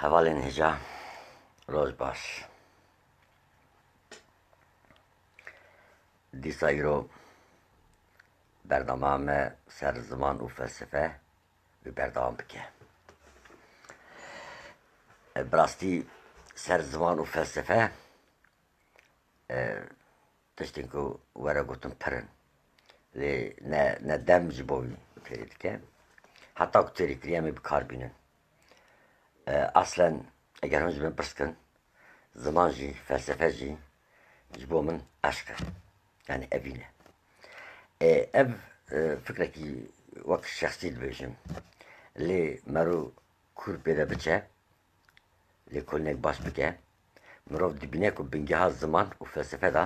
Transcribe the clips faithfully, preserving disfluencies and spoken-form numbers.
Hevalên hêja, roj baş. Dîsa îro bernama me ser ziman û felsefe wê berdewam bike. E, bi rastî ser ziman û felsefe, e, tiştên ku were gotin pir in. Lê ne, ne dem ji bo wî têrê dike. Heta ku têrê kiriye em ê bi kar bînin. E, aslen eger hûn ji min pirs kin, ziman jî, felsefe jî ji bo min eşq e. Yani evîn e. E, ev, e, fikrekî wek şexsî dibêjim. Lê mero kûr pê de biçe, lêkolînek baş bike, mirov dibîne ku bingeha ziman û felsefe de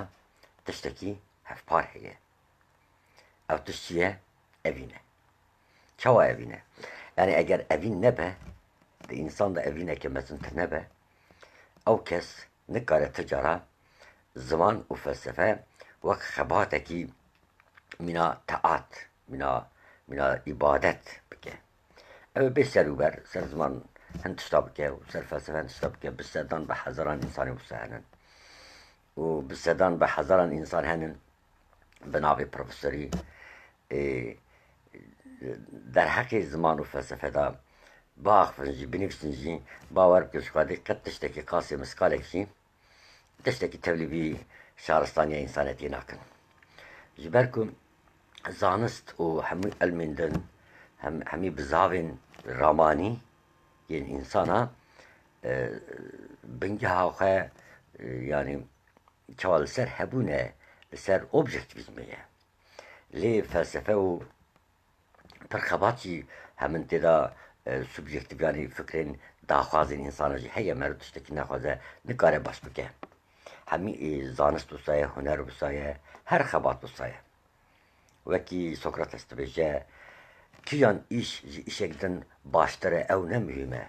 tiştekî hevpar heye. Ew tişt çi ye? Evîn e. Çawa evîn e? Yani eger evîn nebe, di însan de evîneke mezintir nebe, ew kes nikare ti cara ziman û felsefe wek xebatekî mîna teat, mîna, mîna îbadet bike. Ew ê bê ser û ber, ser ziman hin tişta bike û ser felsefe hin tişta bike, bi sedan, bi hezaran însanê wisa hene. Û bi sedan, bi hezaran însan hene bi navê profesorî, ê, derheqê ziman û felsefe de biaxivin jî, binivîsin jî, bawer bikin ji Xwedê qet tiştekî qasê miskalek jî tiştekî tevlî vî şaristaniya însanetiyê nakin. Ji ber ku zanist û hemû ilmên din, hem, hemî bizavên ramanî yên însana, e, bingeha xwe, e, yanî çawa li ser hebûn e, li ser objektîvîzmê ye. Lê felsefe û pir xebat jî hemin tê de, e, subjektîv, yanî fikrên daxwazên însana jî heye, meriv tiştekî naxwaze, nikare baş bike. Hemî, e, zanist wisa ye, huner wisa ye, her xebat wisa ye. Wekî Sokrates dibêje, kîjan îş ji îşek din baştir e, ew ne muhîm e.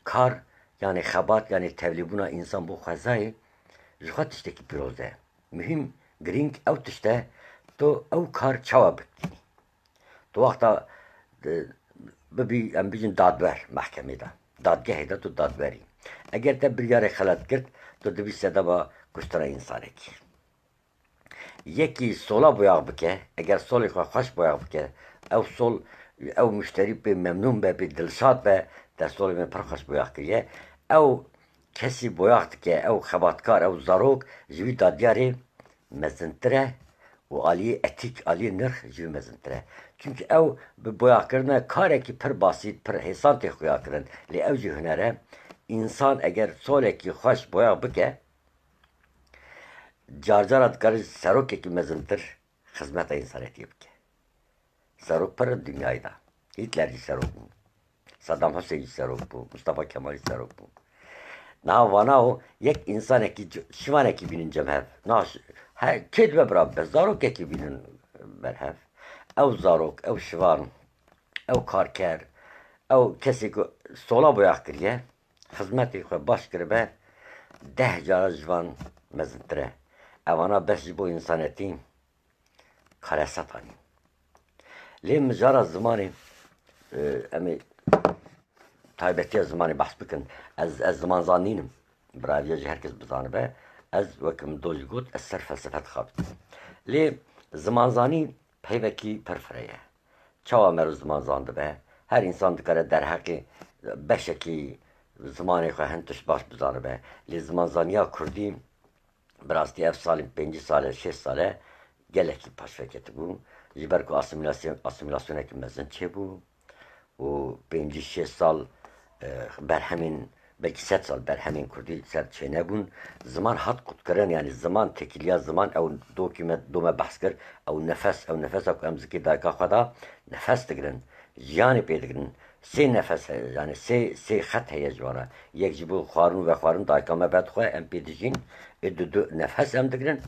Kar, yanî xebat, yanî tevlîbûna însan bo xwezayê ji xwe tiştekî pîroz e. Muhîm, girîng ew tişt e, tu ew kar çawa bikînî. Tu wexta, e, bibî, em bijin dadwer mehkemê de, dadgehê de tu dadwer î. Eger te biryarê xelet girt, tu dibî sedema kuştina însanekî. Yekî sola boyax bike, eger solê xwe xweş boyax bike, ew sol, ew muşterî pê memnûn be, pê dilşad be, te solê min pir xweş boyax kiriye. Ew kesî boyax dike, ew xebatkar, ew zarok ji wî dadyarê mezintir e û aliyê etîk, aliyê nirx ji wî mezintir e. Çimkî ew bi boyaxkirina karekî pir basît, pir hêsan tê xuyakirin. Lê ew jî huner e. Însan eger solekî xweş boyax bike, car cara dikare ji serokekî mezintir xizmeta însanetiyê bike. Serok pir in dinyayê de. Hitler jî serok bû. Saddam Hussein jî serok bû. Mustafa Kemal jî serok bû. Niha vana û yek însanekî c-, şivanekî bînin cem hev. Niha ş-, he, kê dibe bira bibe? Zarokekî bînin ber hev. Ew zarok, ew şivan, ew karker, ew kesê ku sola boyax kiriye, xizmetê xwe baş kiribe, deh cara ji van mezintir e. Evana bes ji bo însanetî karesat anîn. Lê mijara zimanê, e, em ê taybetiya zimanê behs bikin. Ez, ez zimanzan nînim. Bi raviya jî her kes bizanibe. Ez, wek min do jî got, ez ser felsefe dixabitim. Lê zimanzanî peyvekî pir fireh e. Çawa meriv ziman zandibe? Her însan dikare derheqê beşekî zimanê xwe hin tişt baş bizanibe. Lê zimanzaniya kurdî bi rastî ev salên pêncî sale, şêst sale gelekî paşveketibû. Ji ber ku asîmîlasyon-, asîmîlasyonekî mezin çêbû û pêncî şêst sal, e, berhemên, belkî sed sal berhemên kurdî ser çênebûn. Ziman hat qutkirin, yanî ziman, tekîliya ziman, ew dokî me, do me behs kir, ew nefes, ew nefesa ku em zikê dayika xwe da, nefes digirin, jiyanê pê digirin. Sê nefes heye, yanî sê, sê xet heye ji wan re. Yek ji bo xwarin û vexwarin dayika me vedixwe, em pê dijîn, ê du, du nefes em digirin.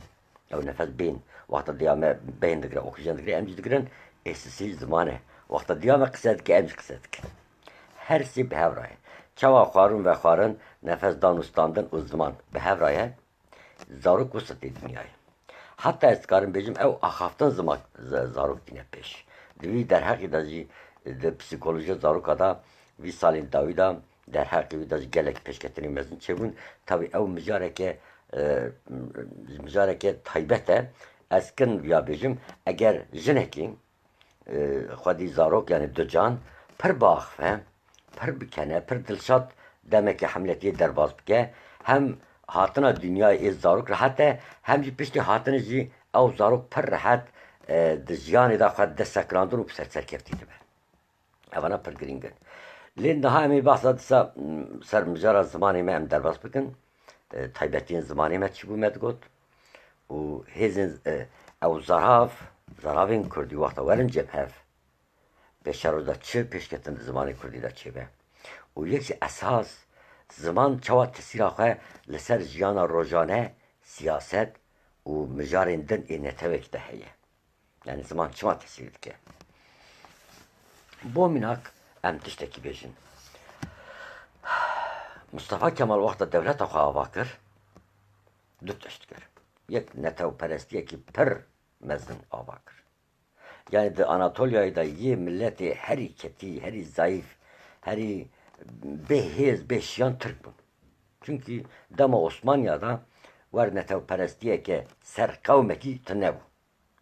Ew nefes bên, wexta diya me bên digire, oksîjen digire, em jî digirin, ê sisî ziman e. Wexta diya me qise dike, em jî qise dikin. Her sê bi hev re ye. Çawa xwarin vexwarin, nefes dan û standin û ziman bi hev re ye, zarok wisa tê dinyayê. Heta ez dikarim bêjim, ew axaftin ziman z-, zarok tîne pêş. Di vî derheqê de jî, di psîkolojiya zaroka de, vî salên dawî de, Derheqê wî de jî gelek pêşketinî mezin çêbûn. Tabî ew mijareke, e, mijareke taybet e. Ez kin viya bêjim, eger jinekî, e, xwedî zarok, yanî ducan, pir biaxife, pir bikene, pir dilşad demeke hemletiyê derbas bike, hem hatina dinyayê ê zarok rehet e, hem jî piştî hatinê jî ew zarok pir rehet, e, di jiyanê de xwe dest sekilandin û bi ser serkeftî dibe. Evana pir girîng in. Lê niha em ê behsa disa, m, ser mijara zimanê me em derbas bikin. E, taybetiyên zimanê me çi bû me digot. Û hêzên, e, ew zarav, zaravên kurdî wexta werin cem hev, pêşeroj de çi pêşketin di zimanê kurdî de çêbe. Û yek ji esas, ziman çawa tesîra xwe li ser jiyana rojane, siyaset û mijarên din ê netewekî de heye. Yanî ziman çima tesîr dike? Bo mînak em tiştekî bêjin. Mustafa Kemal wexta dewleta xwe ava kir, du tişt kir. Yek netewperestiyekî pir mezin ava kir. Yanî di Anatolyayê de yê miletê herî ketî, herî zayîf, herî bê hêz, bê şiyan Tirk bûn. Çunkî dema Osmaniya de wer netewperestiyeke ser qewmekî tune bû.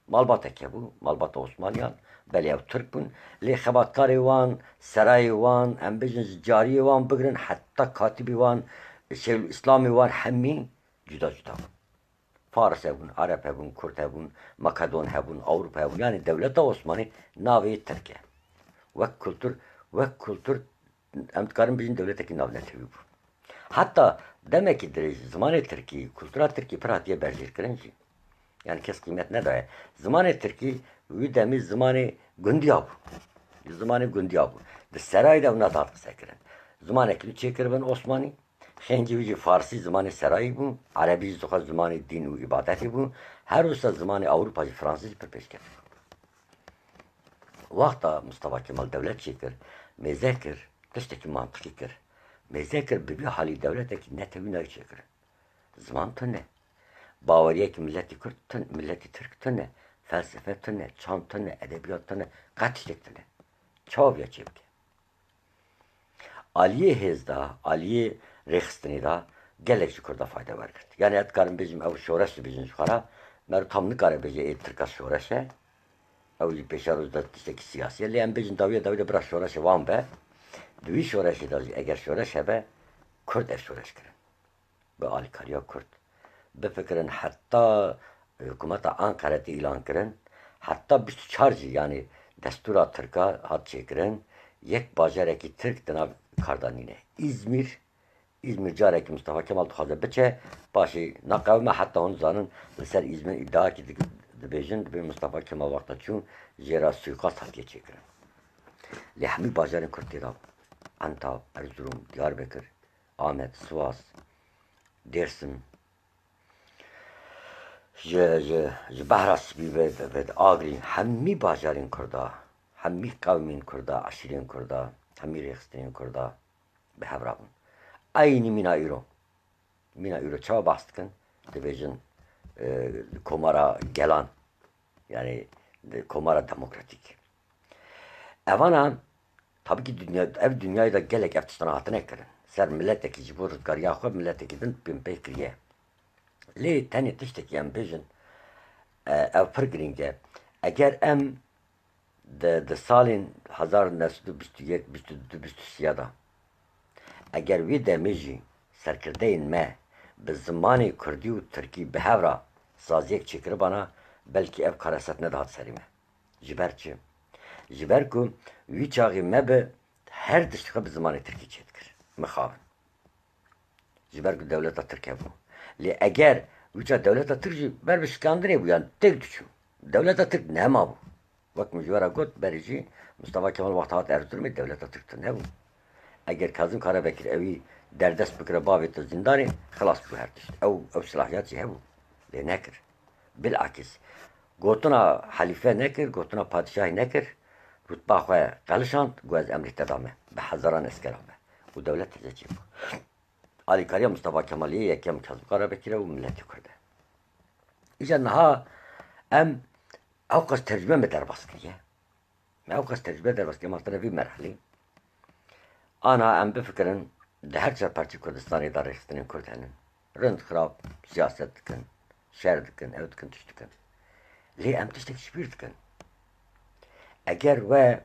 Malbateke bû, malbata Osmaniyan, belê ew Tirk bûn, lê xebatkarê wan, serayê wan, em bêjin ji cariyê wan bigirin heta katibê wan, Şêxul Îslamê wan hemî cuda cuda bûn. Faris hebûn, Ereb hebûn, Kurd hebûn, Makedon hebûn, Ewropa hebûn. Yanî dewleta Osmanî navê Tirk e. Wek kultur, wek kultur em dikarin bijîn dewletekî navnetewî bû. Heta demekî dirêj zimanê tirkî, kultura tirkî pir hatiye berjêrkirin jî. Yanî kes qîmet nedaye. Zimanê tirkî wî demî zimanê gundiya bû. Zimanê gundiya bû. Di serayê de wina dihat qisekirin. Zimanekî wî çêkiribin Osmanî. Xêncî wî jî farsî zimanê serayî bû. Erebî jî zixwe zimanê dîn û îbadetê bû. Her wisa zimanê Ewropa jî fransî jî pir pêşketî bû. Wexta Mustafa Kemal dewlet çêkir, mêze kir, tiştekî mantiqî kir. Mêze kir, bi vî halî dewletekî netewî nayê çêkirin. Ziman tune. Baweriyekî miletî Kurd tun-, miletî Tirk tune. Felsefe tune, çand tune, edebiyat tune, qet tiştek tune. Çawa viya çêbike? Aliyê hêz de, aliyê rêxistinê de gelek ji Kurda fayde wergirt. Yanî ez dikarim bêjim ew şoreş dibêjin ji xwe re, meriv tam nikare bêje ê Tirka şoreş e. Ew jî pêşeroj de tiştekî siyasî ye. Lê em bêjin dawiya dawî de bira şoreşê wan be. Di wî şoreşê de jî eger şoreş hebe, Kurd ev şoreş kirin. Bi alîkariya Kurd. Bifikirin heta, e, hikûmeta Anqere tê îlan kirin, heta bîst û çar jî, yanî destûra Tirka hat çêkirin, yek bajarekî Tirk di nav kar de nîne. Îzmîr, Îzmîr carekî Mustafa Kemal dixwaze biçe, paşê naqewime heta hûn zanin li ser Îzmîr îdiayekî di-, dibêjin, dibê Mustafa Kemal wexta çû jê re suîqast hatiye çêkirin. Lê hemî bajarên Kurd tê de bûn. Entav, Erzurum, Diyarbekir, Amed, Sivas, Dêrsim, ji, ji, ji Behra Spî ve, ve, ve Agrî, hemî bajarên Kurda, hemî qewmên Kurda, eşîrên Kurda, hemî rêxistinên Kurda bi hev re bûn. Eynî mîna îro. Mîna îro çawa behs dikin? Dibêjin, e, Komara Gelan. Yanî di Komara Demokratîk. Evana, tabî ki dinya, ev dinyayê de gelek ev tiştana hatine kirin. Ser miletekî ji bo rizgariya xwe miletekî din pênpê kiriye. Lê tenê tiştekî em bêjin, e, ev pir girîng e. Eger em di, di salên hezar û neh sed û bîst û yek, bîst û du, bîst û sê de, eger wê demê jî serkirdeyên me bi zimanê kurdî û tirkî bi hev re saziyek çêkiribana, belkî ev kareset nedihat serê me. Ji ber çi? Ji ber ku wî çaxê me bi her tişt xwe bi zimanê tirkî çêdikir. Mixabin. Ji ber ku dewleta Tirk hebû. Lê eger wî çax dewleta Tirk jî ber bi şikandinê bû, yan têk diçû. Dewleta Tirk nema bû. Wek min ji we re got, berê jî Mustafa Kemal wexta hat Erzurumê dewleta Tirk tune bû. Eger Kazim Karabekir ewî derdest bikire bavê te zîndanê, xilas bû her tişt. Ew, ew silahiyat jî hebû. Lê nekir. Bilakis, gotina helîfe nekir, gotina padişahî nekir, rutba xwe qelişand, got, ez emrê te dame, bi hezaran eskera me. Û dewlet teze çêbû. Alîkariya Mustafa Kemalî yê yekem Kazim Karabekir e û miletê Kurd e. Îca niha em ew qas tercüme me derbas kiriye. Me ew qas tecrube derbas kir, em hatine vî merhelê. Ana em bifikirin, Di her çar parçeyê Kurdistanê de rêxistinên Kurd hene. Rind xirab siyaset dikin, şer dikin, ew dikin, tişt dikin. Lê em tiştek ji bîr dikin. Eger we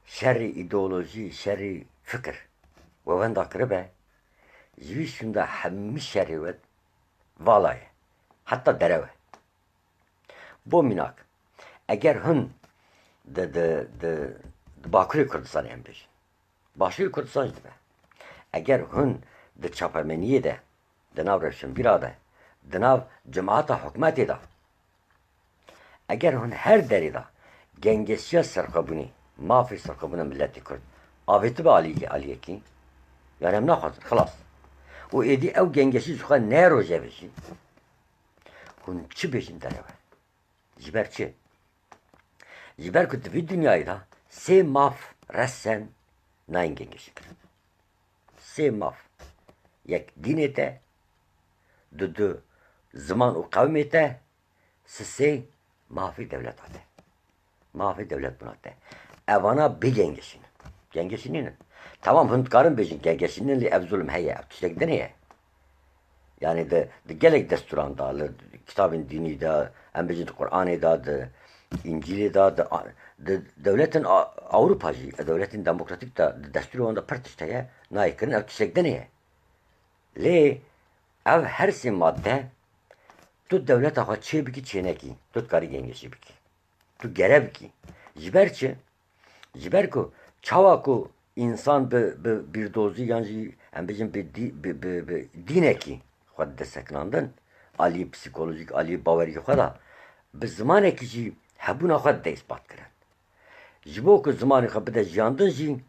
şerê îdeolojî, şerê fikir we wenda kiribe, ji wî şûnda hemî şerê we vala ye. Heta derew e. Bo mînak, eger hûn di, di, di, di Bakurê Kurdistanê em bêjin, Başûrê Kurdistan jî dibe. Eger hûn di çapemeniyê de, di nav rewşenbîra de, di nav cemaeta hikûmetê de, eger hûn her derê de gengeşiya serxwebûnê, mafê serxwebûna miletê Kurd avêtibe alî-, aliyekî, yani em naxwazin, xilas. Û êdî ew gengeşî ji xwe ne rojevê jî, hûn çi bêjin derew e. Ji ber çi? Ji ber ku di vî dinyayê de sê maf resen nayên gengeşî kirin. Sê maf. Yek dînê te, du du ziman û qewmê te, sisê mafê dewleta te. Mafê dewletbûna te. Evana bê gengeşî ne. Gengeşî nîne. Tamam, hûn dikarin bêjin gengeşî nîne, lê ev zulm heye, ev tiştek din heye. Yani di, di gelek destûran de, li kitabên dînî de, em bêjin di Qur'anê de, di Încîlê de, di, di dewletên A-, Ewropa jî, dewletên demokratîk de, di destûrê wan de pir tişt heye, nayê kirin, ev tiştek din heye. Lê ev her sê madde tu dewleta xwe çê bikî, çê nekî, tu dikarî gengeşî bikî. Tu gere bikî. Ji ber çi? Ji ber ku çawa ku însan bi, bi bîrdozî yan jî em bêjin bi dî-, bi, bi, bi dînekî xwe dide sekinandin, aliyê psîkolojîk, aliyê baweriyê xwe de, bi zimanekî jî hebûna xwe dide îspat kirin. Ji bo ku zimanê xwe bide jiyandin jî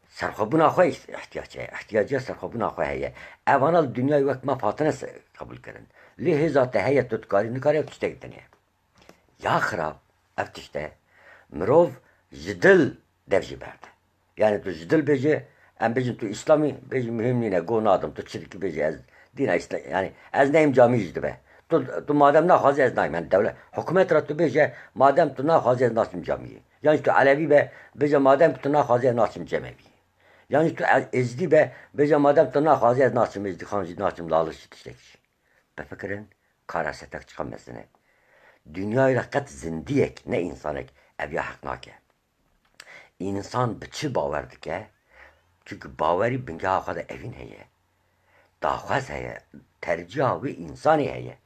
serxwebûna xwe îs-, ihtiyac heye. Ihtiyaciya serxwebûna xwe heye. Evana li dinyayê wek maf hatine se-, qebûl kirin. Lê hêza te heye, tu dikarî, nikarî, ev tiştek din e. Ya xirab, ev tişt e, mirov ji dil dev jê berde. Yani tu ji dil bêje, em bêjin tu Îslamî, bêjî muhîm nîne, go nadim, tu çi dikî bêje, ez dîna Îsla-, yani ez neyim camî jî dibe. Tu, tu madem naxwazî ez nayim, yani dewlet, hikûmet re tu bêje, madem tu naxwazî ez naçim camiyê. Yan jî tu Elewî be, bêje madem tu naxwazî ez naçim cemevî. Yan jî tu Ez-, Êzidî be, bêje madem tu naxwazî ez naçim Êzidîxan jî, naçim Laliş jî, tiştek jî. Bifikirin, kara setek çiqa mezin e. Dinyayê de qet zindiyek, ne însanek, ev ya heq nake. Însan bi çi bawer dike? Çunku bawerî bingeha xwe de evîn heye. Daxwaz heye, tercîha wê însanê heye.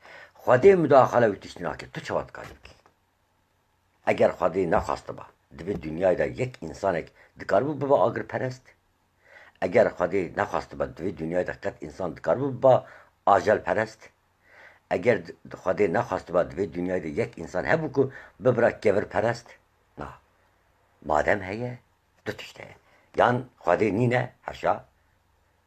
Xwedê mudaxale wî tiştî nake, tu çawa dikarî bikî? Eger Xwedê nexwastiba, di vê dinyayê de yek însanek dikaribû biba agirperest? Eger Xwedê nexwastiba, di vê dinyayê de qet însan dikaribû biba ajelperest? Eger di-, Xwedê nexwastiba, di vê dinyayê de yek însan hebû ku bibira kevirperest? Na. Madem heye, du tişt heye. Yan Xwedê nîne, heşa,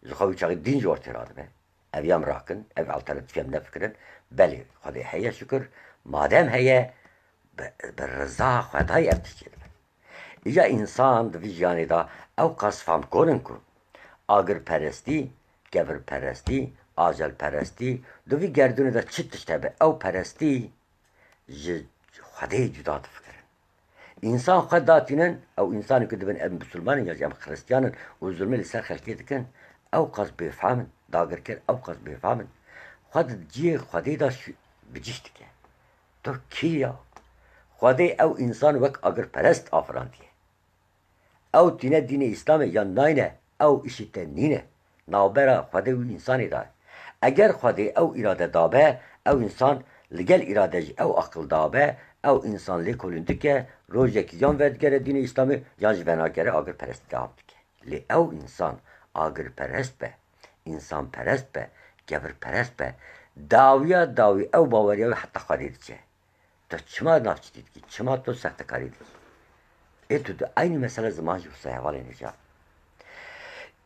ji xwe wî çaxê dîn ji ortê radibe. Ev ya em rakin, ev alternatîf em nefikirin. Belê, Xwedê heye şikir. Madem heye, bi, bi riza Xwedayê ev tişt çêdibe. Îca însan di vî jiyanê de ew qas famkor in ku agirperestî, kevirperestî, ajelperestî, di vî gerdûnê de çi tişt hebe, ew perestî ji Xwedê cuda difikirin. Însan xwe datînin, ew însanên ku dibin em misilman in ya jî em xiristiyan in û zulmê li ser xelkê dikin, ew qas bêfam in, dagirker ew qas bêfam in. Xwe di cihê Xwedê de şi-, bi cih dike. Tu kî ya? Xwedê ew însan wek agirperest afirandiye. Ew tîne dînê Îslamê yan nayne, ew îşî te nîne. Navbera Xwedê û însanê de. Eger Xwedê ew îrade dabe, ew însan li gel îrade jî ew aqil dabe, ew însan lêkolîn dike, rojekî yan vedigere dînê Îslamê, yan jî venagere agirperestî devam dike. Lê ew însan agirperest be, însanperest be, kevirperest be, dawiya dawî ew baweriya wî heta Xwedê diçe. Tu çima navçîtî dikî? Çima tu sextekarî dikî? Ê tu di eynî mesele ziman jî wisa hevalên hêja.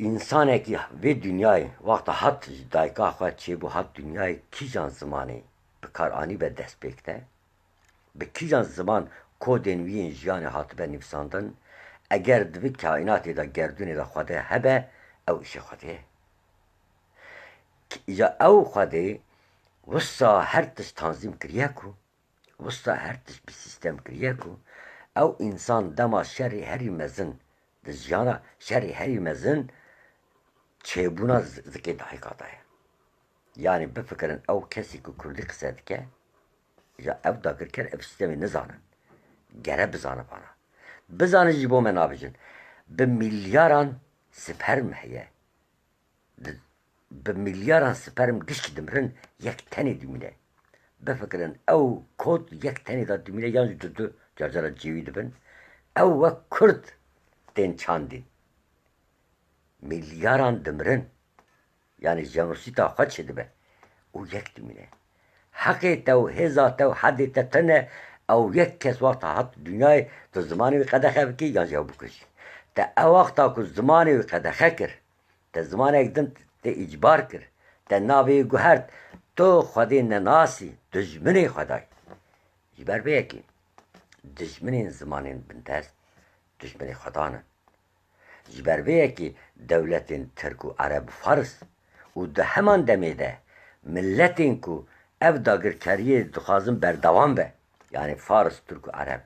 Însanekî vê dinyayê wexta hat ji dayika xwe çêbû hat dinyayê kîjan zimanê bi kar anîbe destpêk de? Bi kîjan ziman kodên wî yên jiyanê hatibe nivîsandin? Eger di vî kaînatê de gerdûnê de Xwedê hebe, ew îşê Xwedê ye. Îca ew Xwedê wisa her tişt tanzîm kiriye ku Wisa her tişt bi sîstem kiriye ku ew însan dema şerê herî mezin, di jiyana şerê herî mezin çêbûna zi-, zikê dayika de ye. Yanî bifikirin, ew kesî ku kurdî qise dike, ya ev dagirker ev sîstemê nizanin. Gere bizane vana. Bizanin ji bo me nabêjin. Bi milyaran sperm heye. Di-, bi milyaran sperm gişkî dimirin, yek tenê dimîne. Bifikirin, ew kot yek tenê de dimîne, yan jî du du carcara cêwî dibin. Ew wek kurd tên çandîn. Milyaran dimirin. Yanî jenosîta xwe çêdibe û yek dimîne. Heqê te û hêza te û hedê te tune, ew yek kes wexta hat dinyayê, tu zimanê wî qedexe bikî yan jî ew bikujî. Te ew wexta ku zimanê wî qedexe kir, te zimanek din tê îcbar kir, te navê wî guhert, tu Xwedê nenasî, dijminê Xwedayî. Ji ber vê yekê dijminên zimanên bindest dijminê Xwedan in. Ji ber vê yekê dewletên Tirk û Ereb û Faris û di heman demê de miletên ku ev dagirkeriyê dixwazin berdewam be, yanî Faris, Tirk û Ereb,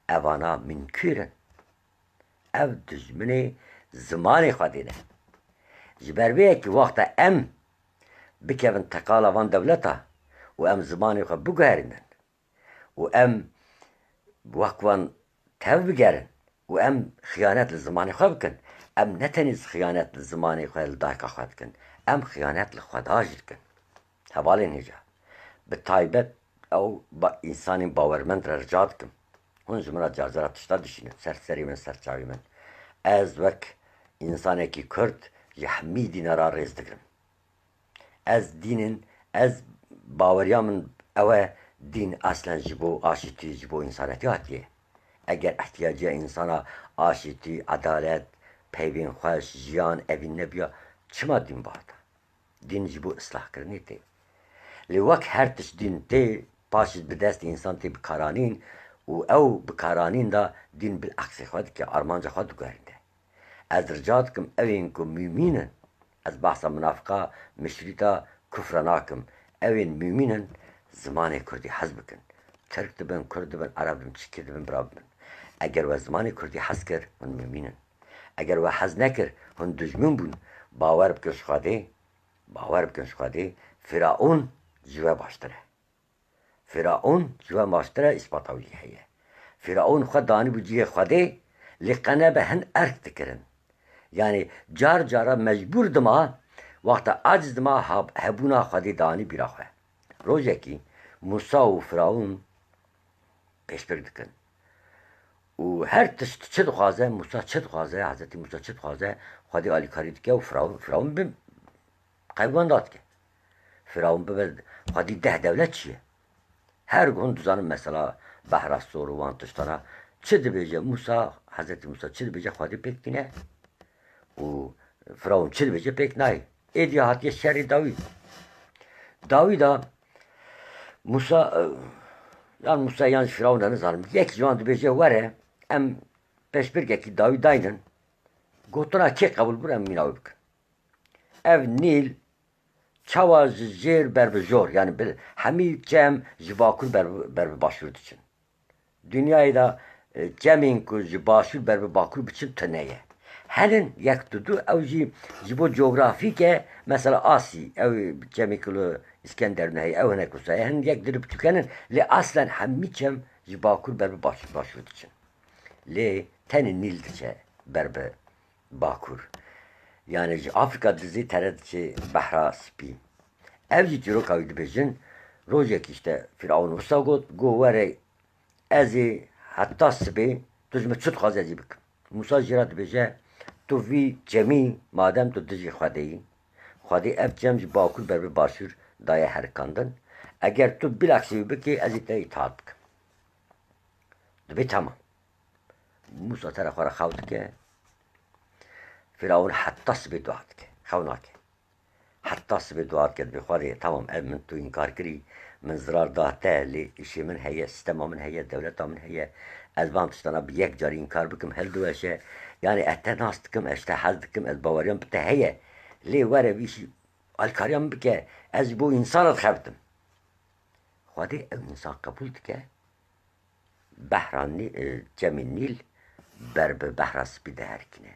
evana minkîr in. Ev dijminê zimanê Xwedê ne. Ji ber vê yekê wexta em bikevin teqala van dewleta û em zimanê xwe biguherînin, û em wek wan tev bigerin û em xiyanet li zimanê xwe bikin. Em ne tenê xiyanet li zimanê xwe, li dayika xwe dikin. Em xiyanet li Xweda jî dikin. Hevalên hêja, bi taybet ew ba-, însanên bawermend re rica dikim. Hûn ji min re carcara tişta dişînin, ser serê min, ser çavê min. Ez wek însanekî Kurd ji hemî dîna re rêz digirim. Ez dînin, ez baweriya min ew e, dîn eslen ji bo aşîtî, ji bo însanetî hatiye. Eger ihtiyaciya însana aşîtî, edalet, peyvên xweş, jiyan, evîn nebiya, çima dîn bihata? Dîn ji bo islahkirinê tê. Lê wek her tişt dîn tê, paşî bi destê însan tê bikaranîn û ew bikaranîn de dîn bil eksê xwe dike, armanca xwe diguherîne. Ez rica dikim, ewên ku mûmîn in, ez behsa minafiqa, muşrîta, kufra nakim, ewên mûmîn in, zimanê kurdî hez bikin. Tirk dibin, kurd dibin, ereb dibin, çikî dibin, bira bibin. Eger we zimanê kurdî hez kir, hûn mûmîn in. Eger we hez nekir, hûn dijmin bûn. Bawer bikin ji Xwedê, bawer bikin ji Xwedê, Firaûn ji we baştir e. Firaûn ji we baştir e, îspata wî jî heye. Firaûn xwe danîbû cihê Xwedê, lê qe nebe hin erk dikirin. Yanî car cara mecbûr dima, wexta aciz dima ha-, hebûna Xwedê danî bîra xwe. Rojekî Mûsa û Firaûn pêşbirk dikin. Û her tişt çi dixwaze, Mûsa çi dixwaze, Hezretî Mûsa çi dixwaze, Xwedê alîkarî dike û Firaûn, Firaûn bi qeywenda dike. Firaûn bibe, Xwedî deh dewlet çi ye? Her guh hûn dizanin mesela behra sor û wan tiştana. Çi dibêje Mûsa, Hezretî Mûsa çi dibêje Xwedî pêk tîne û Firaûn çi dibêje pêk nayê. Êdî hatiye şerê dawî. Dawî da Mûsa, e, yan Mûsa yan jî Firaûn da nizanim. Yek ji wan dibêje were em pêşbirkekî dawî daynin. Gotina kê qebûl bû em mîna wê bikin. Ev Nîl çawa ji jêr ber bi jor, yanî bi hemî çem ji bakur ber bi, ber bi başûr diçin. Dinyayê de, e, çemên ku ji başûr ber bi bakur biçin tune ye. Henin yek tu du, ew jî ji bo cografîk e, mesela Asî, ew çemê ku li Îskender heye, ew hinek wisa ye. Hin yek diri biçûk henin, lê aslen hemî çem ji bakur ber bi baş-, başûr diçin. Lê tenê Nîl diçe ber bi bakur. Yanî ji Afrîka dizî tere diçe Behra Spî. Ev jî çîroka wî dibêjin, rojekî işte Firaûn wisa got, got, were ez ê heta sibê tu ji min çi dixwazî ez ê bikim. Mûsa jê re dibêje, tu vî çemî madem tu dijî Xwedê yî, Xwedê ev çem ji bakur ber bi başûr daye herikandin, eger tu bilexsî wî bikî ez ê te îtaat bikim. Dibê temam. Mûsa te re xwe re xew dike. Firaûn heta sibê dua dike. Xew nake. Heta sibê dua dike, dibê Xwedê, temam, ev min tu înkar kirî, min zirar da te, lê îşê min heye, sîstema min heye, dewleta min heye. Ez van tiştana bi yek carî înkar bikim, hildiweşe. Yanî ez te nas dikim, ez ji te hez dikim, ez baweriya min bi te heye. Lê were vî jî alîkariya min bike, ez ji bo însan re dixebitim. Xwedê ew însan qebûl dike. Behra Nî-, e, Çemê Nîl ber bi Behra Spî diherikîne.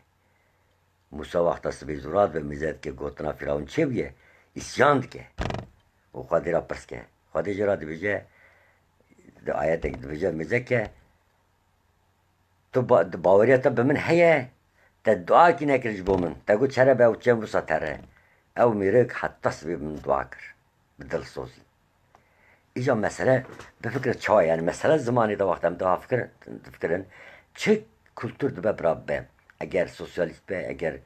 Mûsa wexta sibê zû radibe, Mîze dike gotina Fîrawûn çêbûye, îsyan dike û Xwedê re pirs ke. Xwedê jê re dibêje, di ayetek dibêje, Mîze ke, tu ba-, di baweriya te bi min heye, te duakî nekir ji bo min. Te got, "Çere be ew çem wisa tere." Ew mêrik heta sibê bi min dua kir. Bi dilsozî. Îca mesele, bifikire çawa, yani mesele zimanê de wexta em daha fikir, difikirin, çi kultur dibe bira be. Eger sosyalîst be, eger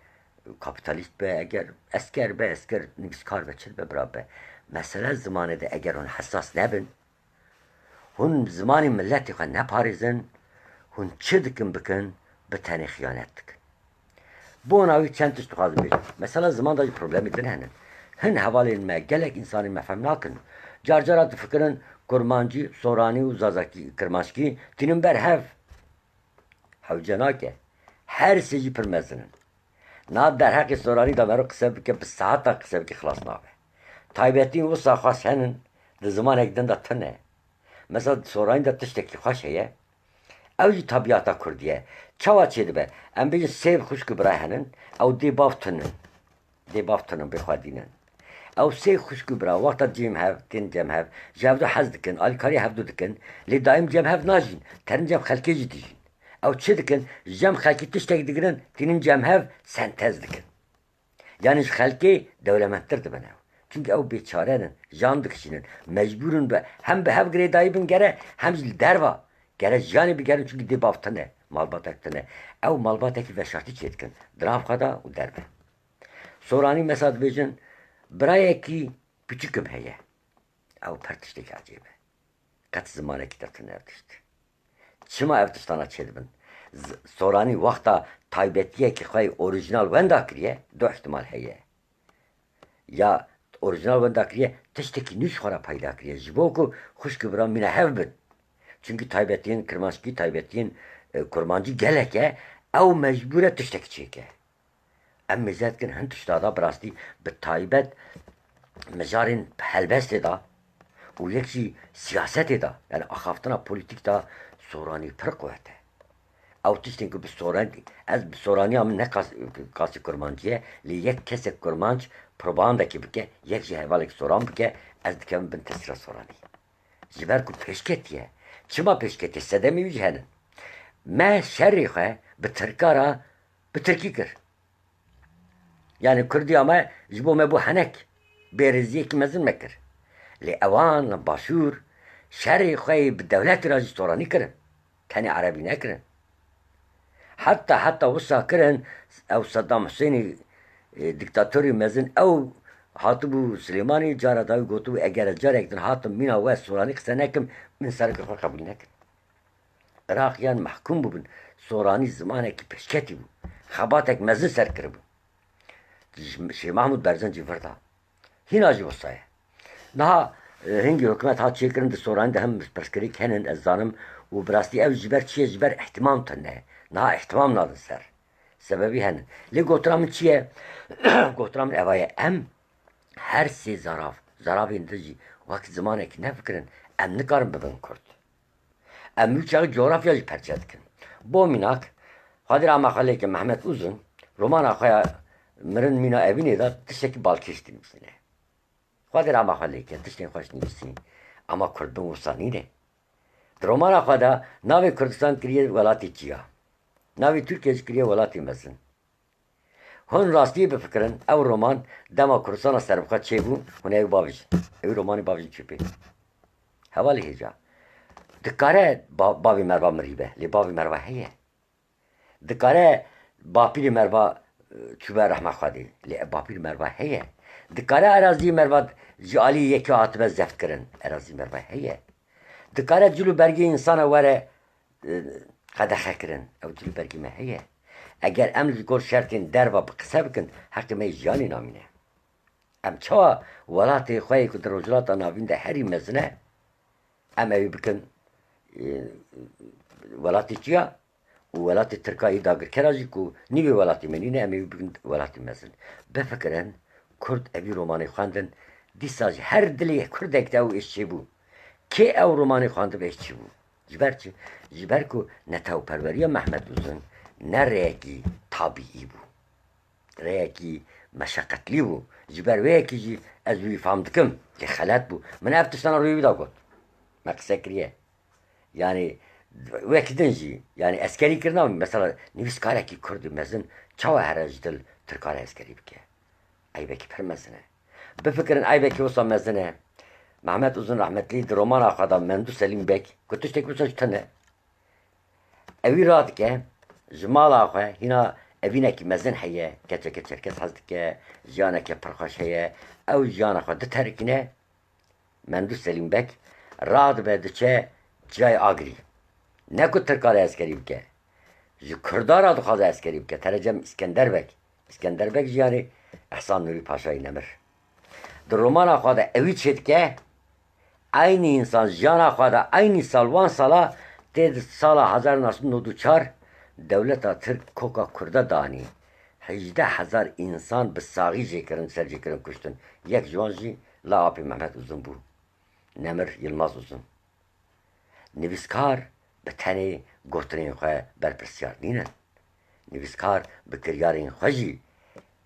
kapîtalîst be, eger esker be, esker nivîskar be, çi dibe bira be. Mesele zimanê de eger hûn hesas nebin, hûn zimanê miletê xwe neparêzin, hûn çi dikin bikin, bi tenê xiyanet dikin. Bona wî çend tişt dixwazim bêjim. Mesela ziman de jî problemê din hene. Hin hevalên me, gelek insanên me fehm nakin. Car cara difikirin kurmancî, soranî û zazakî, kirmanckî tînin ber hev. Hewce nake. Her sê jî pir mezin in. Niha derheqê soranî de mero qise bike, bi saeta qise bike xilas nabe. Taybetiyên wisa xweş henin, di zimanek din de tune. Mesela di soranî de tiştekî xweş heye. Ew jî tebîata kurdî ye. Çawa çêdibe? Em bêjin sê xwişk û bira henin, ew dê bav tune. Dê bav tune, bê xwedî ne. Ew sê xwişk û bira, wexta cem hev, tên cem hev, ji hevdu hez dikin, alîkarî hevdu dikin, lê daîm cem hev najîn, terin cem xelkê jî dijîn. Ew çi dikin? Ji cem xelkî tiştek digirin, tînin cem hev, sentez dikin. Yanî ji xelkê dewlemendtir dibin ew. Çimkî ew bêçare ne, jan dikişînin, mecbûr in bi, hem bi hev girêdayî bin gere, hem jî li derva gere jiyanê bigerin, çimkî dê bav tune, malbatek tune. Ew malbatekî veşartî çêdikin, di nav xwe de û derve. Soranî mesela dibêjin, birayekî piçikim heye. Ew pir tiştekî ecêb e. Qet zimanekî te tune ev tişt. Çima ev tiştana çêdibin? Z-, soranî wexta taybetiyekî xwe yê orîjinal wenda kiriye, du ihtimal heye. Ya orîjinal wenda kiriye, tiştekî nû ji xwe re peyda kiriye. Ji bo ku xwişk û bira mîne hev bin. Çimkî taybetiyên kirmanckî, taybetiyên, e, kurmancî gelek e, ew mecbûr e tiştekî çêke. Em mêze dikin hin tişta da bi rastî bi taybet mijarên helbestê da û yek jî siyasetê da, yani axaftina polîtîk da soranî pir quwet e. Ew tiştên ku bi soran, ez bi soraniya min ne kas-, kasî kurmancî ye, lê yek kesek kurmanc propagandekê bike, yek jî hevalek soran bike, ez dikevim bin tesîra soranî. Ji ber ku pêşketî ye. Çima pêşketî ye? Sedemê wî jî hene. Me şerê xwe bi tirka re bi tirkî kir. Yani kurdiya me ji bo me bû henek, bêrêziyekî mezin me kir. Lê ewan li başûr şerê xwe yê bi dewletê re jî soranî kirin. Tenê erebî nekirin. Heta, heta wisa kirin, ew Saddam Husênî, e, dîktatorî mezin, ew hatibû Silêmanî, cara dawî gotibû, eger ez carek din hatim mîna we soranî qise nekim, min serokê xwe qebûl nekin. Iraqiyan mehkûm bûbin, soranî zimanekî pêşketî bû. Xebatek mezin ser kiribû. Şêx Mehmûd Berzan jî vir da. Hîna jî wisa ye. Niha, e, hingî hikûmet hat çêkirin, di soranî de him pirsgirêk henin, ez zanim, û bi rastî ew ji ber çi ye? Ji ber îhtîmam tune ye. Niha îhtîmam nadin ser. Sebebî henin. Lê gotina min çi ye? Gotina min eva ye. Em her sê zarav, zaravên din jî wek zimanekî nefikirin, em nikarin bibin kurd. Em wî çaxê coğrafya jî perçe dikin. Bo mînak, Xwedê rehma xwe lê ke Mehmet Uzun, romana xwe ya Mirin Mîna Evînê de tiştekî balkêş dinivîsîne. Xwedê rehma xwe lê ke tiştên xweş nivîsî. Ama kurdbûn wisa nîne. Di romana xwe de navê Kurdistan kiriye welatê çiya. Navê Tirkiye jî kiriye welatê mezin. Hûn rastiyê bifikirin, ew roman dema Kurdistana serbixwe çêbû, hûn ê ew bavêjin. Ew romanê bavêjin çi pê. Hevalê hêja. Dikare ba-, bavê merva mirîbe, lê bavê merva heye. Dikare bapîrê merva, e, çûbe rehma Xwedê, lê bapîrê merva heye. Dikare eraziyê merva ji alî yekê hatibe zeft kirin, erazî merva heye. Dikare cil û bergê însana were, e, qedexe kirin. Ew cil û bergê me heye. Eger em li gor şertên derva bi qise bikin, heqê me yê jiyanê namîne. Em çawa welatê xwe yê ku di Rojhilata Navîn de herî mezin e, em ewî bikin, e, welatê çiya û welatê Tirka yê dagirkera jî ku nîvê welatê me nîne, em ewî bikin welatê mezin. Bifikirin, Kurd evî romanê xwendin, dîsa ji her dilê Kurdek de ew êş çêbû. Kê ew romanê xwendibe êş çêbû? Ji ber çi? Ji ber ku netewperweriya Mehmet Uzun ne rêyekî tabîî bû. rêyekî meşeqetlî bû. Ji ber wê yekê jî ez wî fam dikim, lê xelet bû. Min ev tiştana rûyê wî de got. Me qise kiriye. Yanî wek din jî, yanî eskerî kirina, mesela nivîskarekî Kurd mezin çawa here ji dil Tirkan re eskerî bike? Eybekî pir mezin e. Bifikirin eybekî wisa mezin e. Mehmet Uzun rehmetlî di romana xwe de Mendu Selîm Beg ku tiştek wisa ji tune. Ewî radike ji mala xwe hîna evînekî mezin heye, keçeke çerkez hez dike, jiyaneke pir xweş heye. Ew jiyana xwe diterikîne, Mendu Selîm Beg radibe diçe ciyayê Agirî. Ne ku Tirka re eskerî bike. Ji Kurda re dixwaze eskerî bike. Terecem Îskender Beg. Îskender Beg jiyarê Ehsan Nûrî Paşayê Nemir. Di romana xwe de ewî çêdike, eynî însan jiyana xwe de eynî sal wan sala tê di sala hezar neh sed û nod û çar dewleta Tirk koka Kurda danî. Hejdeh hezar însan bi saxî jê kirin, ser jê kirin kuştin. Yek ji wan jî la apê Mehmet Uzun bû. Nemir Yilmaz Uzun. Nivîskar bi tenê gotinên xwe berpirsiyar nînin. Nivîskar bi kiryarên xwe jî,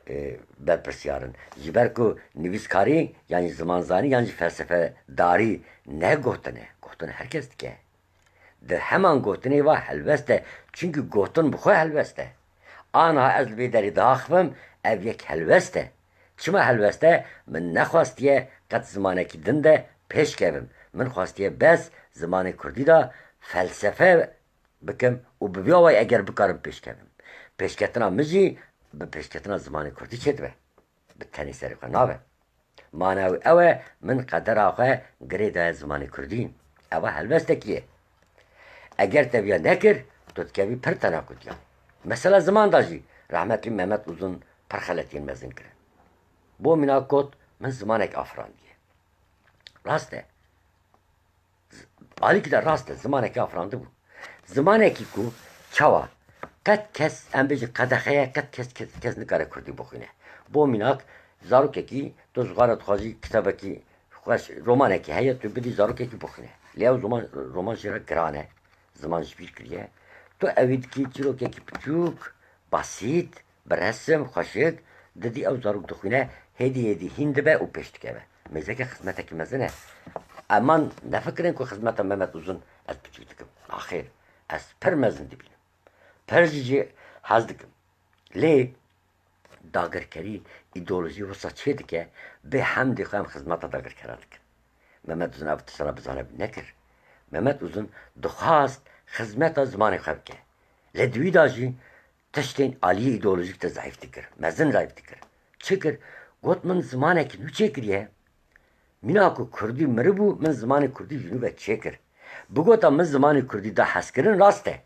e, berpirsiyar in. Ji ber ku nivîskarî yan jî zimanzanî yan jî felsefedarî ne gotin e. Gotin her kes dike. Di heman gotinê ve helwest e. Çimkî gotin bi xwe helwest e. Aniha ez li vê derê diaxivim, ev yek helwest e. Çima helwest e? Min nexwastiye qet zimanekî din de pêş kevim. Min xwastiye bes zimanê kurdî de felsefe bikim û bi vî awayî eger bikarim pêş kevim. Pêşketina min jî bi pêşketina zimanê kurdî çêdibe. Bi tenê serê xwe nabe. Mana wî ew e, min qedera xwe girê daye zimanê kurdî. Eva helwestekî ye. Eger te viya nekir, tu dikevî pir tenakutiya. Mesela ziman de jî rehmetlî Mehmet Uzun pir xeletiyên mezin kirin. Bo mînak got, min zimanek afirandiye. Rast e. Alîkî de rast e, zimanekî afirandibû. Zimanekî ku çawa qet kes, em bêjin qedexe ye, qet kes, kes, kes nikare kurdî bixwîne. Bo mînak, zarokekî, tu ji xwe re dixwazî kitabekî xweş, romanekî heye, tu bidî zarokekî bixwîne. Lê ew ziman, roman jê re giran e, ziman ji bîr kiriye. Tu ewî dikî çîrokekî piçûk, basît, bi resim, xweşik, didî ew zarok dixwîne, hêdî hêdî hîn dibe û pêş dikeve. Mêzeke xizmetekî mezin e. Eman nefikirin ku xizmeta Mehmet Uzun ez piçûk dikim. Naxêr, ez pir mezin dibînim. Pir jî jê hez dikim. Lê dagirkerî îdeolojî wisa çê dike, bê hemdê xwe em xizmeta dagirkeran dikin. Mehmet Uzun ev tiştana bi zanebûn nekir. Mehmet Uzun dixwast xizmeta zimanê xwe bike. Lê di wî de jî tiştên aliyê îdeolojîk de zeîf dikir, mezin zeîf dikir. Çi kir? Got, min zimanekî nû çêkiriye. Mîna ku kurdî miribû, min zimanê kurdî ji nû ve çêkir. Bigota min zimanê kurdî da hezkirin, rast e.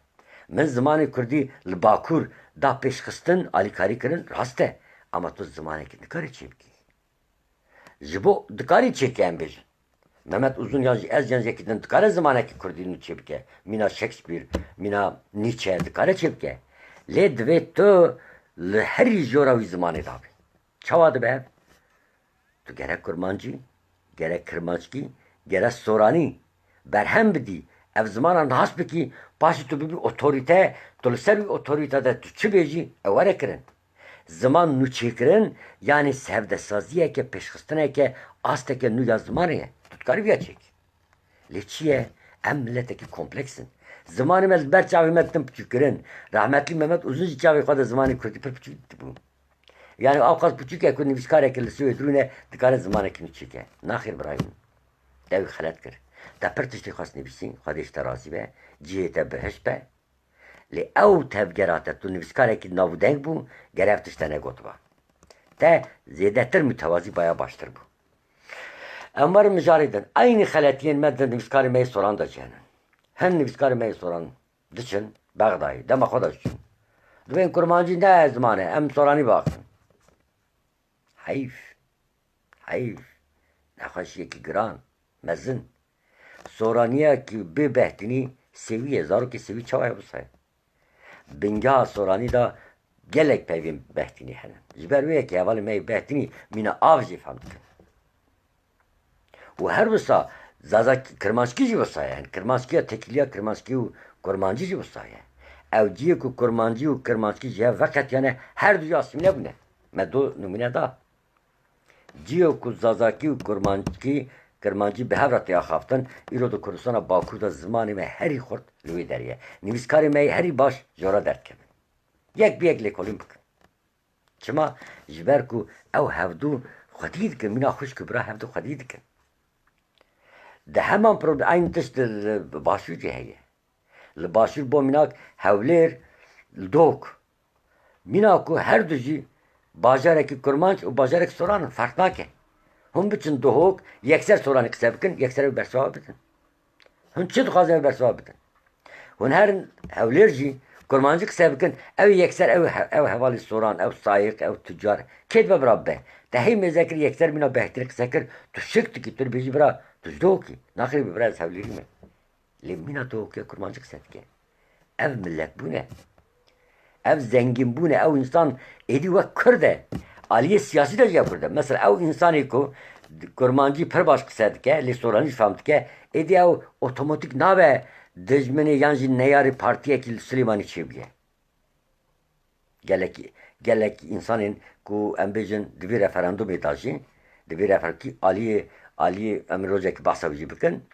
Min zimanê kurdî li Bakur da pêşxistin, alîkarî kirin, rast e. Ama tu zimanekî nikarî çêbikî. Ji bo dikarî çêke em bêjin. Mehmet Uzun yan jî ez yan jî yekî din dikare zimanekî kurdî nû çêbike. Mîna Shakespeare, mîna Nietzsche dikare çêbike. Lê divê tu li herî jora wî zimanê de bî. Çawa dibe ev? Tu gerek kurmancî, gerek kirmanckî, gerek soranî berhem bidî, ev zimana nas bikî, paşê tu bibî otorîte, tu li ser wî otorîte de tu çi bêjî, ew were kirin. Ziman nû çêkirin, yanî sevdesaziyeke, pêşxistineke, asteke nû ya zimanê ye. Tu dikarî viya çêkî. Lê çi ye? Em miletekî kompleks in. Zimanê me li ber çavê me ditin piçûkirin. Rehmetlî Mehmet Uzun jî çavê xwe de zimanê kurdî pir piçûk dibû. Yanî ewqas piçûk e ku nivîskareke li Swêd rûne dikare zimanekî nû çêke. Naxêr birayê min. Te wî xelet kir. Te pir tiştê xwest nivîsî, Xwedê ji te razî be, cihê te bihişt be. Lê ew tevgera te, tu nivîskarekî navûdeng bû, ger ev tişt te negotiba. Te zêdetir mutewazî baya baştir bû. Em werin mijarê din. Eynî xeletiyên me di nivîskarê me yê soran de jî hene. Hin nivîskarê me yê soran diçin Bexdayê, dema xwe de diçin. Dibên kurmancî ne ziman e, em soranî biaxivin. Heyf. Heyf. Nexweşiyekî giran, mezin. Soraniyekî bê behtînî sêwî ye. Zarokê sêwî çawa ye wisa ye? Bingeha soranî de gelek peyvên behtînî hene. Ji ber wê yekê hevalên me yê behtînî mîna av jê fehm dikin. Û her wisa zaza kirmanckî jî wisa ye. Yani kirmanckî ya tekîliya kirmanckî û kurmancî jî wisa ye. Ew cihê ku kurmancî û kirmanckî ji hev veqetiyane her du jî asîmîle bûne. Me do nimûne da. Cihê ku zazakî û kurmancî, kirmancî bi hev re tê axaftin, îro di Kurdistana Bakur de zimanê me herî xurt li wê derê ye. Nivîskarê me yê herî baş ji ora derdikevin. Yek bi yek lêkolîn bikin. Çima? Ji ber ku ew hevdû xwedî dikin, mîna xwişk û bira hevdû xwedî dikin. Di heman problem, eyn tişt li, li Başûr jî heye. Li Başûr bo mînak Hewlêr li Duhok. Mîna ku her du jî bajarekî kurmanc û bajarekî soran in, ferq nake. Hûn biçin Duhok, yekser soranî qise bikin, yekser ew bersiva bidin. Hûn çi dixwazin ew bersiva bidin? Hûn herin Hewlêr jî kurmancî qise bikin, ew yekser ew he-, ew hevalê soran, ew sayiq, ew tucar. Kê dibe bira bibe? Te hey mêze kir yekser mîna Behtirî qise kir, tu şik dikî, tu dibêjî bira, tu ji Duhokî. Naxirî bi bira ez Hewlêrî me. Lê mîna Duhokê kurmancî qise dike. Ev miletbûn e. Ev zengînbûn e. Ew însan êdî wek Kurd e. Aliyê siyasî de jî ya Kurd e. Mesela ew însanê ku kurmancî pir baş qise dike, lê soranî jî fam dike, êdî ew otomatik nabe dijminê yan jî neyarê partiyekî li Silêmanî çêbûye. Gelekî, gelekî însanên ku em bêjin di vî referandumê de jî, di vî refer-, kî aliyê, aliyê em rojekî behsa wî jî bikin,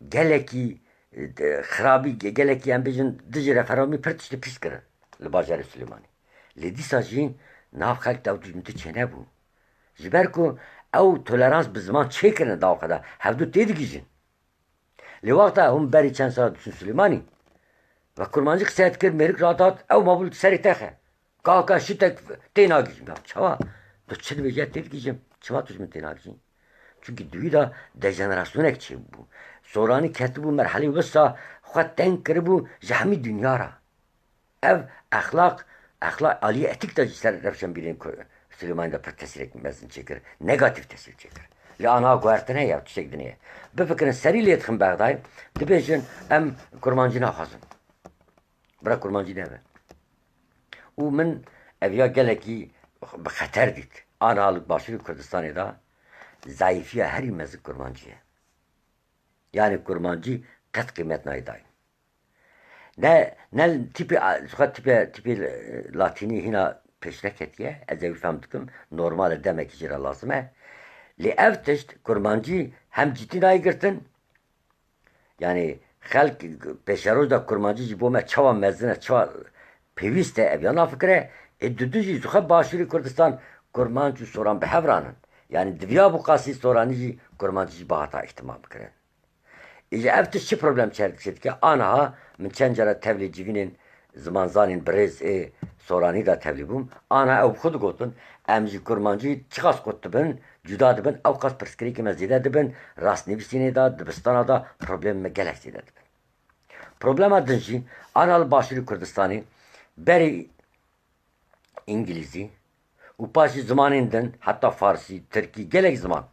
gelekî, e, xirabî, ge-, gelekî em bêjin dijî referandumê pir tiştê pîs kirin li bajarê Silêmanî. Lê dîsa jî nav xelk de ew dijmintî çênebû. Ji ber ku ew tolerans bi ziman çêkirine di axa de, hevdû têdigihîjin. Lê wexta hûn berî çend sala diçûn Silêmanî, ve kurmancî qise dikir, mêrik radat, ew mabû li serê te xe. Kaka şitek tênagihîjim. Ya çawa? Tu çi dibêje têdigihîjim? Çima tu ji min tênagihîjî? Çunkî di wî de dejenerasyonek çêbûbû. Soranî ketibû merhelê wisa xwe teng kiribû ji hemî dinya re. Ev exlaq, exlaq aliyê etîk de jî ser rewşenbîrên ku-, Silêmanî de pir tesîrek mezin çêkir. Negatîf tesîr çêkir. Lê aniha guhertine ye, tiştek din e. Bifikirin serî lê dixin Bexdayê, dibêjin em kurmancî naxwazin. Bira kurmancî nebe. Û min ev ya gelekî bi xeter dît. Aniha li Başûrê Kurdistanê de zayîfiya herî mezin kurmancî ye. Yanî kurmancî qet qîmet nayê dayîn. Ne, ne tîpê, xwe tîpê, tîpê latînî hîna pêş neketiye. Ez ê wî fehm dikim. Normal e, demekî jê re lazim e. Lê ev tişt kurmancî hem cîtî nayê girtin, yanî xelk pêşeroj de kurmancî jî bo me çawa mezin e, çawa pêwîst e, ev ya nafikire. Ê didu jî zixwe Başûrê Kurdistan kurmanc û soran bi hev ranin. Yanî diviya bû qasî soranî jî kurmancî jî bihata îhtimal bikirin. Îja ev tişt çi problem çêdike? Aniha min çend cara tevlî civînên zimanzanên birêz ê soranî de tevlî bûm. Aniha ew bi xwe digotin, em ji kurmancî çiqas qut dibin, cuda dibin, ewqas pirsgirêkê me zêde dibin, rastnivîsînê de, dibistana de problemê me gelek zêde dibin. Problema din jî, aniha li Başûrê Kurdistanê berî îngilîzî û paşî zimanên din, heta farsî, tirkî, gelek ziman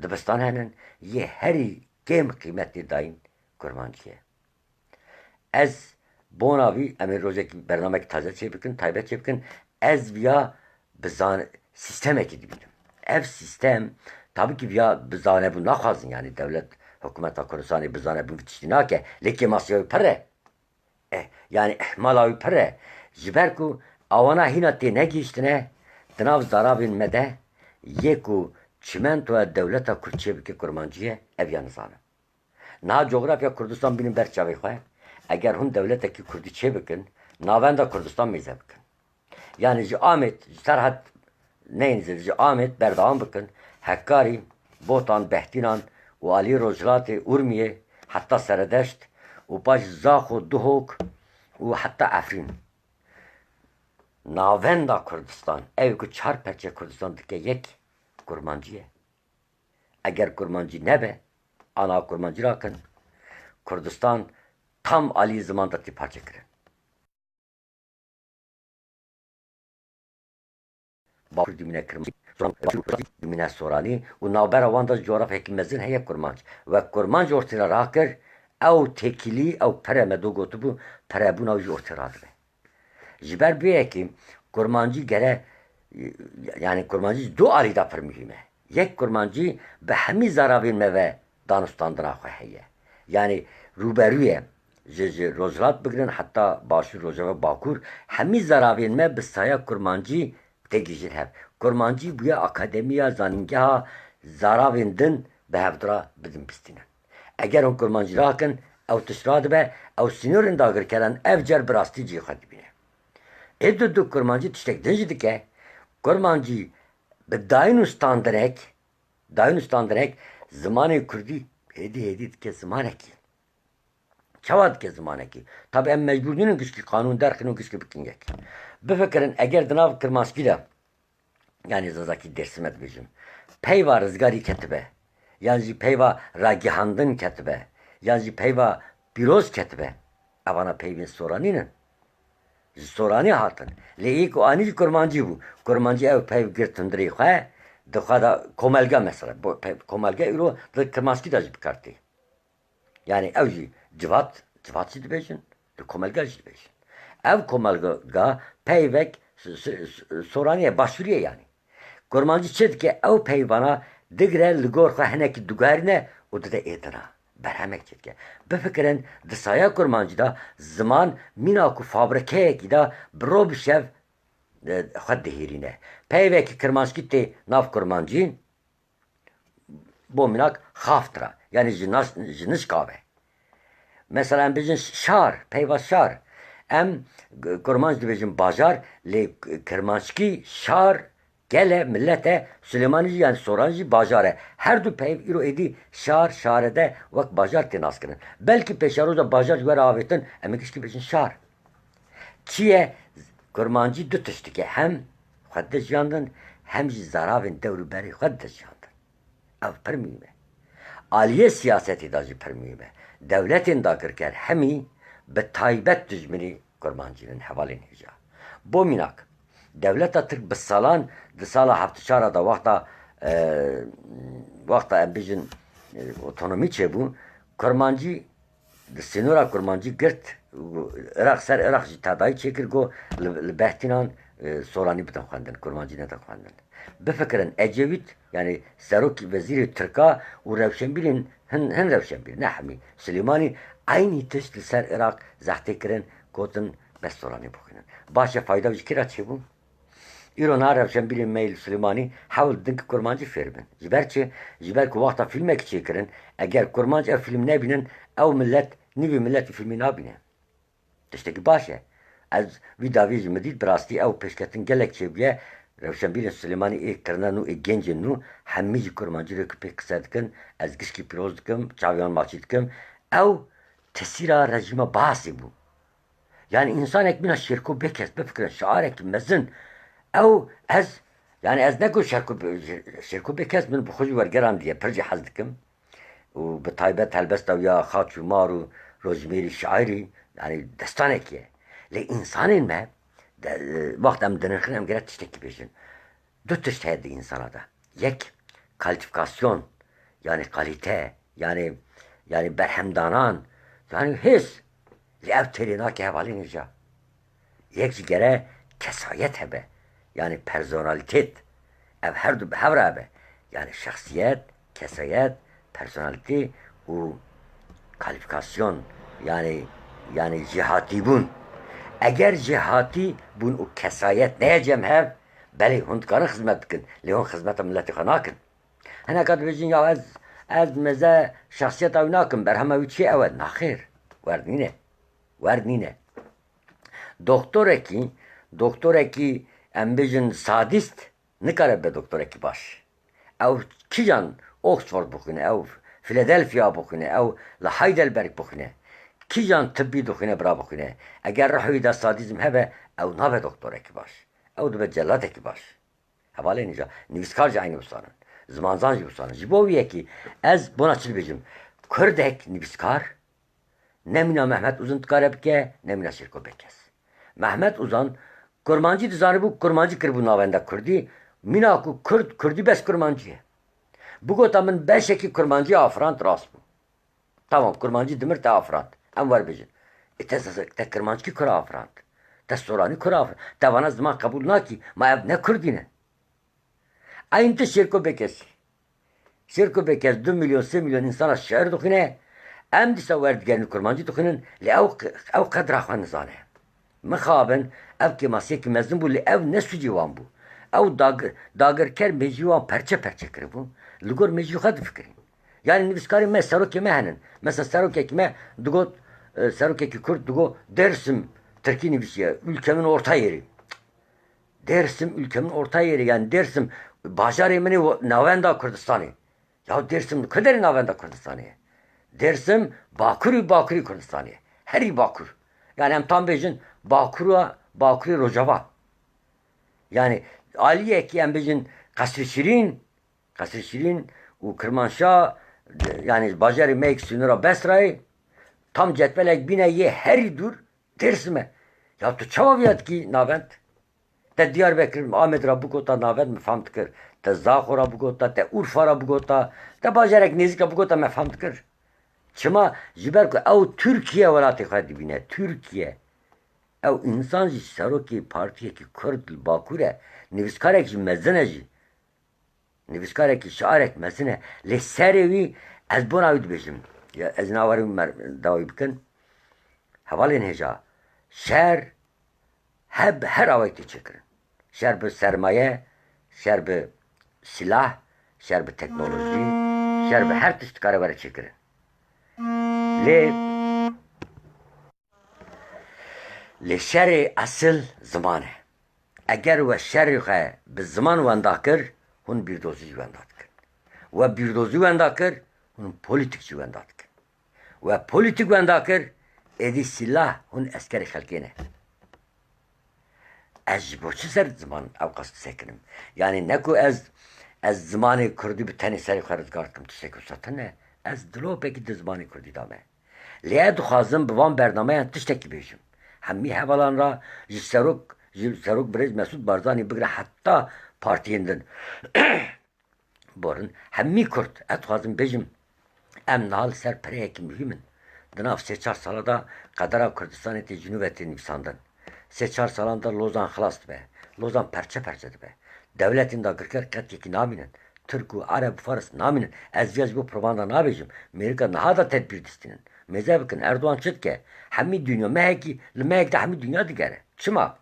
dibistan henin, yê herî kêm qîmetê dayîn kurmancî ye. Ez bona vî, em ê rojekî bernameyek taze çêbikin, taybet çêbikin, ez viya bi zan-, sîstemekî dibînim. Ev sîstem, tabî kî viya bi zanebûn naxwazin, yanî dewlet, hikûmeta Kurdistanê bi zanebûn vî tiştî nake, lê kêmasiya wî pir e. Eh, yanî ihmala wî pir e. Ji ber ku awana hîna tê negihîştine, di nav zaravên me de yê ku çimentoya dewleta Kurd çêbike kurmancî ye, ev ya nizanin. Niha cografya Kurdistan bînin ber çavê xwe. Eger hûn dewletekî Kurdî çêbikin, navenda Kurdistan mêze bikin. Yanî ji Amêd, ji Serhed, neyên zêde, ji Amêd berdewam bikin, Hekarî, Botan, Behtînan û alî Rojhilatê, Urmiyê, heta Seredeşt û paş Zaxo, Duhok û heta Efrîn. Navenda Kurdistan, ew ku çar perçe Kurdistan dike yek, kurmancî ye. Eger kurmancî nebe, ana kurmancî rakin, Kurdistan tam alî ziman de tê parçekirin. Bakur dimîne kirmanc, dimîne soranî û navbera wan de coğrafyekî mezin heye kurmanc. Wek kurmanc ortê re rakir, ew têkilî, ew pere me do gotibû, perebûna wî jî ortê radibe. Ji ber vê yekê kurmancî gere, yanî kurmancî ji du alî de pir muhîm e. Yek kurmancî bi hemî zaravên me ve danûstandina xwe heye. Yanî rûberû ye. Ji, ji Rojhilat bigirin heta Başûr, Rojava, Bakur, hemî zaravên me bi saya kurmancî Ê gihîjin hev. Kurmancî bûye akademiya zanîngeha zaravên din bi hevdira bidin bistînin. Eger hûn kurmancî rakin, ew tişt radibe, ew sînorên dagirkeran ev car bi rastî cihê xwe dibîne. Ê du du kurmancî tiştek din jî dike. Kurmancî bi dayîn û standirek, dayîn û standirek zimanê kurdî hêdî hêdî dike zimanekî. Çawa dike zimanekî? Tabi em mecbûr nînin gişkî qanûn derxin û gişkî bikin yek. Bifikirin, eger di nav kirmanckî de, yanî zazakî Dêrsimê dibêjim, peyva rizgarî ketibe, yan jî peyva ragihandin ketibe, yan jî peyva pîroz ketibe, evana peyvên soranî nin. Ji soranî hatin. Lê yê ku anî ji kurmancî bû. Kurmancî ew peyv girt hundirê xwe, di xwe de komelga mesela. Bo-, peyv-, komelga îro di kirmanckî de jî bi kar tê. Yani ew jî civat, civat jî dibêjin, li komelga jî dibêjin. Ev komelga peyvek s-, s-, s-, soranî ye, başûrî ye yani. Kurmancî çi dike? Ew peyvana digire, li gor xwe hinekî diguherîne û dide êdina. Berhemek çêdike. Bifikirin, di saya kurmancî de ziman mîna ku fabrikeyekî de bi roj bi şev, e, xwe dihêrîne. Peyvekî kirmanckî tê nav kurmancî, bo mînak xaftra, yanî ji nas-, ji nişka ve. Mesela em bêjin şar, peyva şar. Em kurmanc dibêjin bajar, lê kirmanckî şar, gel e, millet e, Silêmanî jî, yanî soran jî bajar e. Her du peyv îro êdî şar, şarede wek bajar tê naskirin. Belkî pêşeroja bajar ji we re avêtin, em ê gişkî bêjin şar. Çi ye? Kurmancî du tişt dike. Hem xwe dide jiyandin, hem jî zaravên dewr û berê xwe dide jiyandin. Ev pir muhîm e. Aliyê siyasetê de jî pir muhîm e. Dewletên dagirker hemî bi taybet dijminî kurmancî nin hevalên hêja. Bo mînak, dewleta Tirk bi salan, di sala heft û çar de wexta, e, wexta em bêjin, e, otonomî çêbû, kurmancî di sînora kurmancî girt û Iraq ser Iraq jî tedayî çêkir, got li, li Behtînan, e, soranî bidin xwendin, kurmancî nedin xwendin. Bifikirin, Ecevît, yani serokî wezîrê Tirka û rewşenbîrên hin, hin rewşenbîr, ne hemî, Silêmanî eynî tişt li ser Iraq zextê kirin, gotin bes soranî bixwînin. Baş e, fayda ji kê re çêbû? Îro niha rewşenbîrên me yê li Silêmanî hewl didin ku kurmancî fêr bin. Ji ber çi? Ji ber ku wexta fîlmekî çêkirin, eger kurmanc ev fîlm nebînin, ew milet nîvê miletî fîlmê nabîne. Tiştekî baş e. Ez vî dawiyê ji min dît, bi rastî ew pêşketin gelek çêbûye. Rewşenbîrên Silêmanî ê kirina nû, ê gencên nû, hemî ji kurmancî re ku pê qise dikin, ez gişkî pîroz dikim, çaviyan maçî dikim. Ew tesîra rejîma Baasê bû. Yani însanek mîna Şêrko Bêkes, bifikirin, şaîrekî mezin. Ew, ez, yani ez ne ku Şêrko Bê-, Şêrko Bêkes min bi xwe jî wergerandiye, pir jî hez dikim. Û bi taybet helbesta wî ya Xaç û Mar û Rojmêrî şaîrî, yani destanekî ye. Lê însanên me, de, wext em dinirxin, em gerek tiştekî bêjin. Du tişt heye di însana de. Yek, kalîfîkasyon, yani kalîte, yani, yani berhemdanan, yani hêz. Lê ev têrê nake hevalên hêja. Yek jî gere kesayet hebe, yani personalîtet. Ev her du bi hev re hebe. Yani şexsiyet, kesayet, personalîte û kalîfîkasyon, yani, yani jêhatîbûn. Eger jêhatîbûn û kesayet neye cem hev, belê hûn dikarin xizmet bikin, lê hûn xizmeta miletê xwe nakin. Hineka dibêjin, ya ez, ez meze şexsiyeta wî nakim, berhema wî çi ye, ew e. Naxêr, wer nîne. Wer nîne. Doktorekî, doktorekî, em bêjin sadîst, nikare be doktorekî baş. Ew kîjan Oxford bixwîne, ew Philadelphia bixwîne, ew li Heidelberg bixwîne. Kîjan tibbî dixwîne, bira bixwîne. Eger ruhê wî de sadîzm hebe, ew nabe doktorekî baş. Ew dibe celadekî baş. Hevalên hêja, nivîskar jî eynî wisa in. Zimanzan jî wisa in. Ji bo wî yekî ez bona çi dibêjim? Kurdek nivîskar ne mîna Mehmet Uzun dikare bike, ne mîna Şêrko Bêkes. Mehmet Uzan kurmancî dizanibû, kurmancî kiribû navenda kurdî. Mîna ku kurd, kurdî bes kurmancî ye. Bigota min beşekî kurmancî afirand, rast bû. Tamam, kurmancî dimir, te afirand. Em werbêjin. Ê te, te, te kirmanckî kura afirand? Te soranî kura afirand? Te vana ziman qebûl nakî? Ma ev ne kurdî ne? Eyn ti Şêrko Bêkesî. Şêrko Bêkes du milyon, sê milyon însana şiir dixwîne. Em dîsa werdigerin kurmancî dixwînin, lê ew, ew qedra xwe nizane. Mixabin, ev kêmasiyekî mezin bû, lê ew ne sûcê wan bû. Ew dagir, dagirker mêjî wan perçe perçe kiribû. Li gor mêjî xwe difikirîn. Yani nivîskarê me, serokê me henin. Mesela serokek me digot, e, serokekî Kurd digot, Dêrsim, Tirkî nivîsiye, ülkemin orta yeri. Dêrsim ülkemin orta yeri, yani Dêrsim bajarê min ê, navenda Kurdistanê. Ya Dêrsim li ku derê navenda Kurdistanê ye? Dêrsim bakurî, bakurî Kurdistanê ye. Herî bakur. Yani em tam bêjin bakura, bakurê Rojava. Yani aliyekî em bêjin Qesrî Şîrîn, Qesrî Şîrîn û Kirmanşah, yani bajarê me yek sînora Besrayê, tam cetvelek bîne yê herî dûr Dêrsim e. Ya tu çawa viya dikî navend? Te Diyarbekir, Amed ra bigota navend, min fehm dikir. Te Zaxo ra bigota, te Urfa ra bigota, te bajarek nêzîk ra bigota, me fehm dikir. Çima? Ji ber ku ew Tirkiye welatê xwe dibîne. Tirkiye. Ew însan jî serokê partiyekî Kurd li Bakur e. Nivîskarek jî mezin e jî. Nivîskarekî, şiarek mezin e. Lê serê wî, ez bona wî dibêjim. Ya ez nava wî mer-, dawî bikin. Hevalên hêja, şer he bi her awayî tê çêkirin. Şer bi sermaye, şer bi silah, şer bi teknolojî, şer bi her tişt dikare were çêkirin. Lê, lê şerê esil ziman e. Eger we şerê xwe bi ziman wenda kir, hûn bîrdozî jî wenda dikin. We bîrdozî wenda kir, hûn polîtîk jî wenda dikin. We polîtîk wenda kir, êdî sîlah hûn eskerê xelkê ne. Ez ji bo çi ser ziman ewqas qise kirim? Yanî ne ku ez, ez zimanê kurdî bi tenê serê xwe rizgar dikim, tiştek wisa tune. Ez dilopekî di zimanê kurdî de me. Lê ez dixwazim bi van bernameyan tiştekî bêjim. Hemî hevalan re, ji serok, ji serok birêz Mesûd Barzanî bigire heta partiyên din. Borin, hemî Kurd, ez dixwazim bêjim, em niha li ser pereyekî muhîm in. Di nav sê çar sala de qedera Kurdistanê tê ji nû ve tê nivîsandin. Sê çar salan de Lozan xilas dibe. Lozan perçe perçe dibe. Dewletên dagirker qet yekî namînin. Tirk û Ereb û Faris namînin. Ez viya ji bo propaganda nabêjim. Mêrika niha de tedbîr distînin. Mêze bikin, Erdogan çi dike? Hemî dinya, mehekî, li mehek de hemî dinya digere. Çima?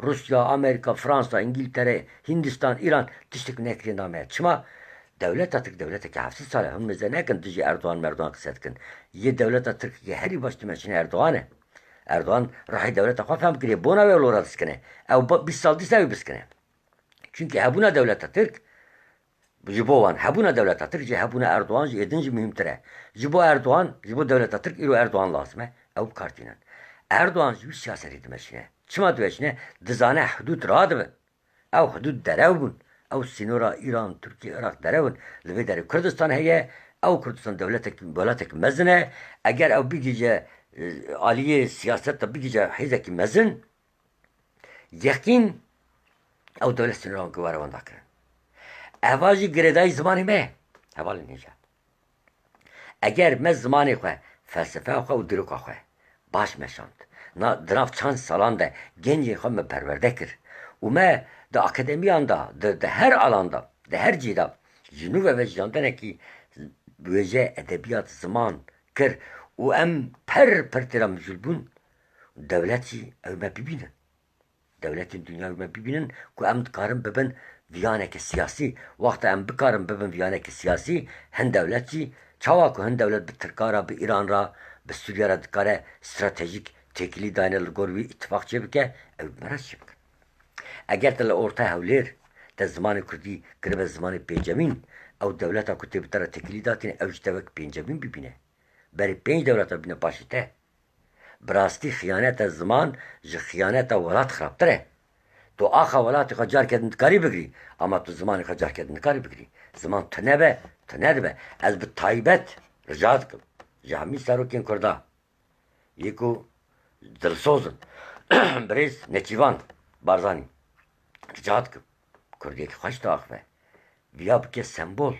Rûsya, Amerîka, Fransa, Îngîltere, Hindistan, Îran tiştek nekiriye name. Çima? Dewleta Tirk dewleteke heft sed sal e. Hûn mêze nekin dijî Erdogan merdogan qise dikin. Yê dewleta Tirk yê herî baş dimeşîne Erdogan e. Erdogan rihê dewleta xwe fehm kiriye. Bona wê lora diskine. Ew ba-, bîst sal dîsa wê biskine. Çunkî hebûna dewleta Tirk ji bo wan, hebûna dewleta Tirk jî, hebûna Erdogan jî êdin jî muhîmtir e. Ji bo Erdogan, ji bo dewleta Tirk îro Erdogan lazim e. Ew bi kar tînin. Erdogan ji wî siyasetê dimeşîne. Çima dimeşîne? Dizane hidûd radibe. Ew hidûd derew bûn. Ew sînora Îran, Tirkiye, Iraq derew in. Li vê derê Kurdistan heye. Ew Kurdistan dewletek, welatek mezin e. Eger ew bigihîje, e, aliyê siyaseta, bigihîje hêzekî mezin, yeqîn ew dewlet sînoran ku were wenda kirin. Eva jî girêdayî zimanê me ye. Hevalên hêja. Eger me zimanê xwe, felsefeya xwe û dîroka xwe baş meşand, na, di nav çend salan de gencên xwe me perwerde kir û me di akademiyan de, di, di her alan de, di her cî de ji nû ve veşiyandenekî wêje, edebiyat, ziman kir û em per per tê re mijûl bûn, dewlet jî ew me bibînin. Dewletên dinya me bibînin ku em dikarin bibin viyaneke siyasî. Wexta em bikarin bibin viyaneke siyasî, hin dewlet jî, çawa ku hin dewlet bi Tirka re, bi Îran re, bi Sûriye re dikare stratejîk têkilî dayne li gor wî îtifaq çêbike, ew bi me re çêbikin. Eger te li Orta Hewlêr te zimanê kurdî kiribe zimanê pêncemîn, ew dewleta ku tê bi te re têkilî datîne, ew ji te wek pêncemîn bibîne. Berê pênc dewleta bîne paşê te. Bi rastî xiyaneta ziman ji xiyaneta welat xirabtir e. Tu axa welatê xwe careke din dikarî bigirî, ama tu zimanê xwe careke din nikarî bigirî. Ziman tune be, tune dibe. Ez bi taybet rica dikim ji hemî serokên Kurda, yê ku dilsoz in, birêz Neçîvan Barzanî, rica dikim, Kurdiyekî xweş diaxive. Viya bike sembol.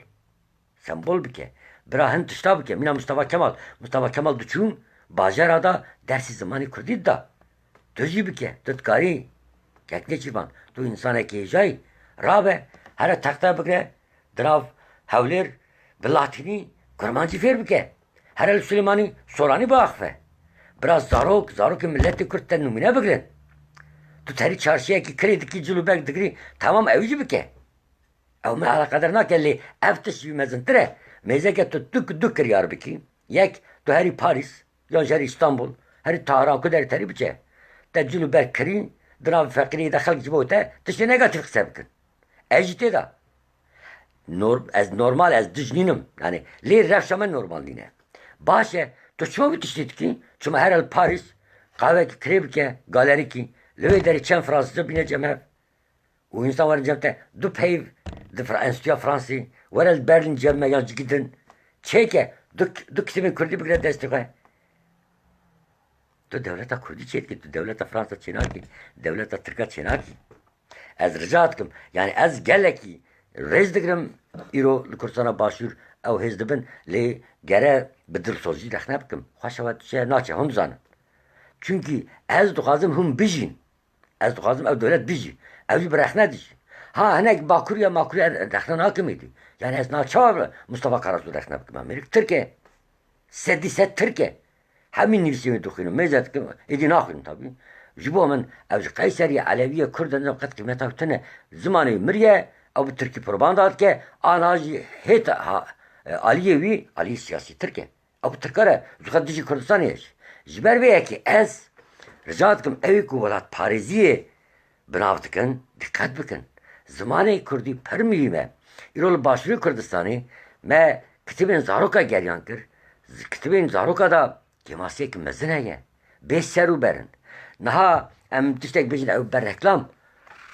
Sembol bike. Bira hin tişta bike. Mîna Mustafa Kemal. Mustafa Kemal diçûn bajara da dersî zimanê kurdî dida. Tu jî bike. Tu dikarî. Kek Nêçîrvan. Tu însanekî hêjayî. Rabe. Here texte bigire. Di nav Hewlêr bi latînî kurmancî fêr bike. Here li Silêmanî soranî biaxife. Bira zarok, zarokên miletê Kurd te nimûne bigirin. Tu terî çarşiyekî kirê dikî, cil û berg digirî, temam, ew jî bike. Ew min eleqedar nake, lê ev tişt jî mezintir e. Mêzeke tu, tu, du kiryar bikî. Yek, tu herî Parîs, yan jî herî Îstanbul, herî Tahran, ku derê terî biçe. Te cil û berg kirî, di nav feqîriyê de xelk ji bo te tiştê negatîf qise bikin. Ez jî tê de. Nor-, ez normal, ez dij nînim. Yani, lê rewşa me normal nîne. Baş e, tu çima wî tiştî dikî? Çima here li Parîs, qehwekî kirê bike, galerîkî, li wê derê çend Fransizca bîne cem hev. Û însan werin cem te, du peyv di Fra-, Enstitûya Fransî, were li Berlîn cem me yan cigî din. Çêke, du, du kitêbên kurdî bigire destê xwe. Tu dewleta kurdî çêdikî, tu dewleta Fransa çênakî, dewleta tirka çênakî. Ez rica dikim, yani ez gelekî rêz digirim, îro li Kurdistana Başûr ew hêz dibin, lê gere bi dilsozî rexne bikim. Xweşa we diçe naçe, hûn dizanin. Çunkî ez dixwazim hûn bijîn. Ez dixwazim ew dewlet bijî. Ew jî bi rexne dijî. Ha, hinek Bakur ya Makur ya rexne nakim êdî. Yani ez naçawa Mustafa Karasu rexne bikim. Amerîk Tirk e. Sedî sed Tirk e. Hemî nivîsê wê dixwînim. Mêze dikim, êdî naxwînim tabî. Ji bo min ev ji Qeyserî ye, Elewî ye, Kurd e, nizam qet qîmeta wî tune. Zimanê wî miriye, ew bi Tirkî propaganda dike, ana jî hêt ha, aliyê wî, aliyê siyasî Tirk e. Ew bi Tirka re, ji xwe dijî Kurdistanê ye jî. Ji ber vê yekê ez rica dikim, ewê ku welatparêziyê bi nav dikin, diqet bikin. Zimanê kurdî pir muhîm e. Îro li Başûrê Kurdistanê me kitêbên zaroka geriyan kir. Z-, kitêbên zaroka de kêmasiyek mezin heye. Bê ser û ber in. Niha em tiştek bêjin, ew ber reklam.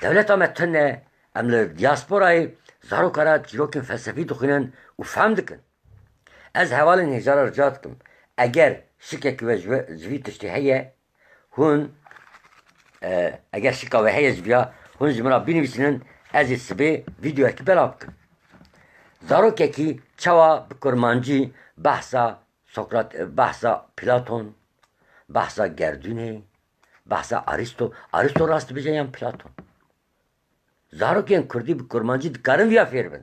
Dewleta me tune, em li diasporayê zaroka re çîrokên felsefî dixwînin û fehm dikin. Ez hevalên hêja re rica dikim, eger şikek we ji we, ji vî tiştê heye, hûn, e, eger şika we heye ji viya, hûn ji min re binivîsînin, ez ê sibê vîdeoyekî belav bikim. Zarokekî çawa bi kurmancî behsa Sokrat, e, behsa Platon, behsa Gerdûnê, behsa Aristo, Aristo rast dibêje yan Platon? Zarokên kurdî bi kurmancî dikarin viya fêr bin.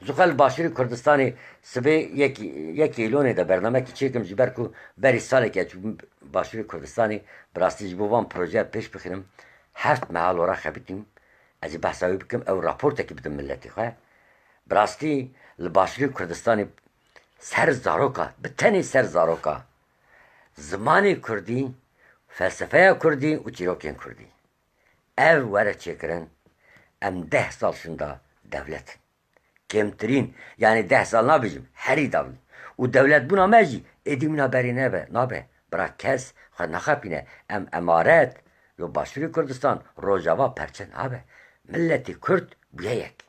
Zû xwe li Başûrê Kurdistanê sibê yekî, yekê Îlonê de bernamekî çêkim, ji ber ku berî salekê ez çûbûm Başûrê Kurdistanê, bi rastî ji bo van projeya pêş bixînim, heft meha lora xebitîm, ez ê behsa wê bikim, ew raportekî bidim miletê xwe. Bi rastî li Başûrê Kurdistanê ser zaroka, bi tenê ser zaroka, zimanê kurdî, felsefeya kurdî û çîrokên kurdî. Ev were çêkirin, em deh sal şinda dewlet in. Kêmtirîn, yanî deh sal nabêjim, herî dawî. Û dewletbûna me jî êdî wîna berê nebe, nabe. Bira kes xwe naxapîne. Em emaret, yo Başûrê Kurdistan, Rojava perçe nabe. Miletê Kurd bûye yek.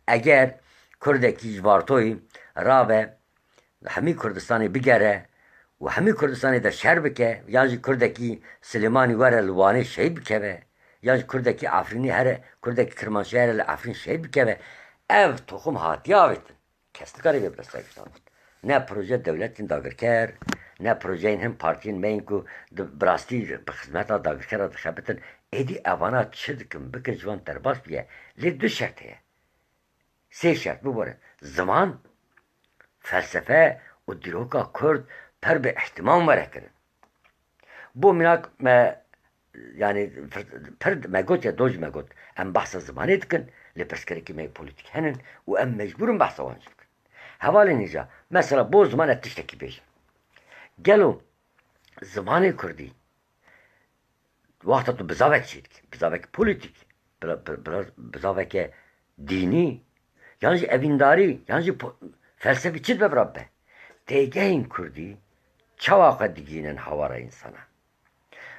Eger Kurdekî ji Vartoyê rabe, hemî Kurdistanê bigere û hemî Kurdistanê de şer bike, yan jî Kurdekî Silêmanî were li Wanê şehîd bikeve, yan jî Kurdekî Efrînî here, Kurdekî Kirmanşahê here li Efrîn şehîd bikeve, ev toxum hatiye avêtin. Kes nikare vê bi destê Kurdan. Ne proje dewletên dagirker, ne projeyên hin partiyên me yên ku di, bi rastî bi xizmeta dagirker re dixebitin. Êdî evana çi dikin, bikin ji van derbas bûye. Lê du şert heye. Sê şert, bibore. Ziman, felsefe û dîroka Kurd per bi îhtimam were kirin. Bo mînak me, yanî, pir, pir me got ya, do jî me got, em behsa zimanê dikin, lê pirsgirêkê me yê polîtîk henin û em mecbûr in behsa wan jî bikin. Hevalên hêja, mesela bo ziman ez tiştekî bêjim. Gelo zimanê kurdî, wexta tu bizavek çêdikî, bizavek polîtîk, bila-, bila-, bila-, bizaveke dînî, yan jî evîndarî, yan jî po-, felsefî çi dibe bira bibe. Têgehên kurdî çawa xwe digihînin hawara însana?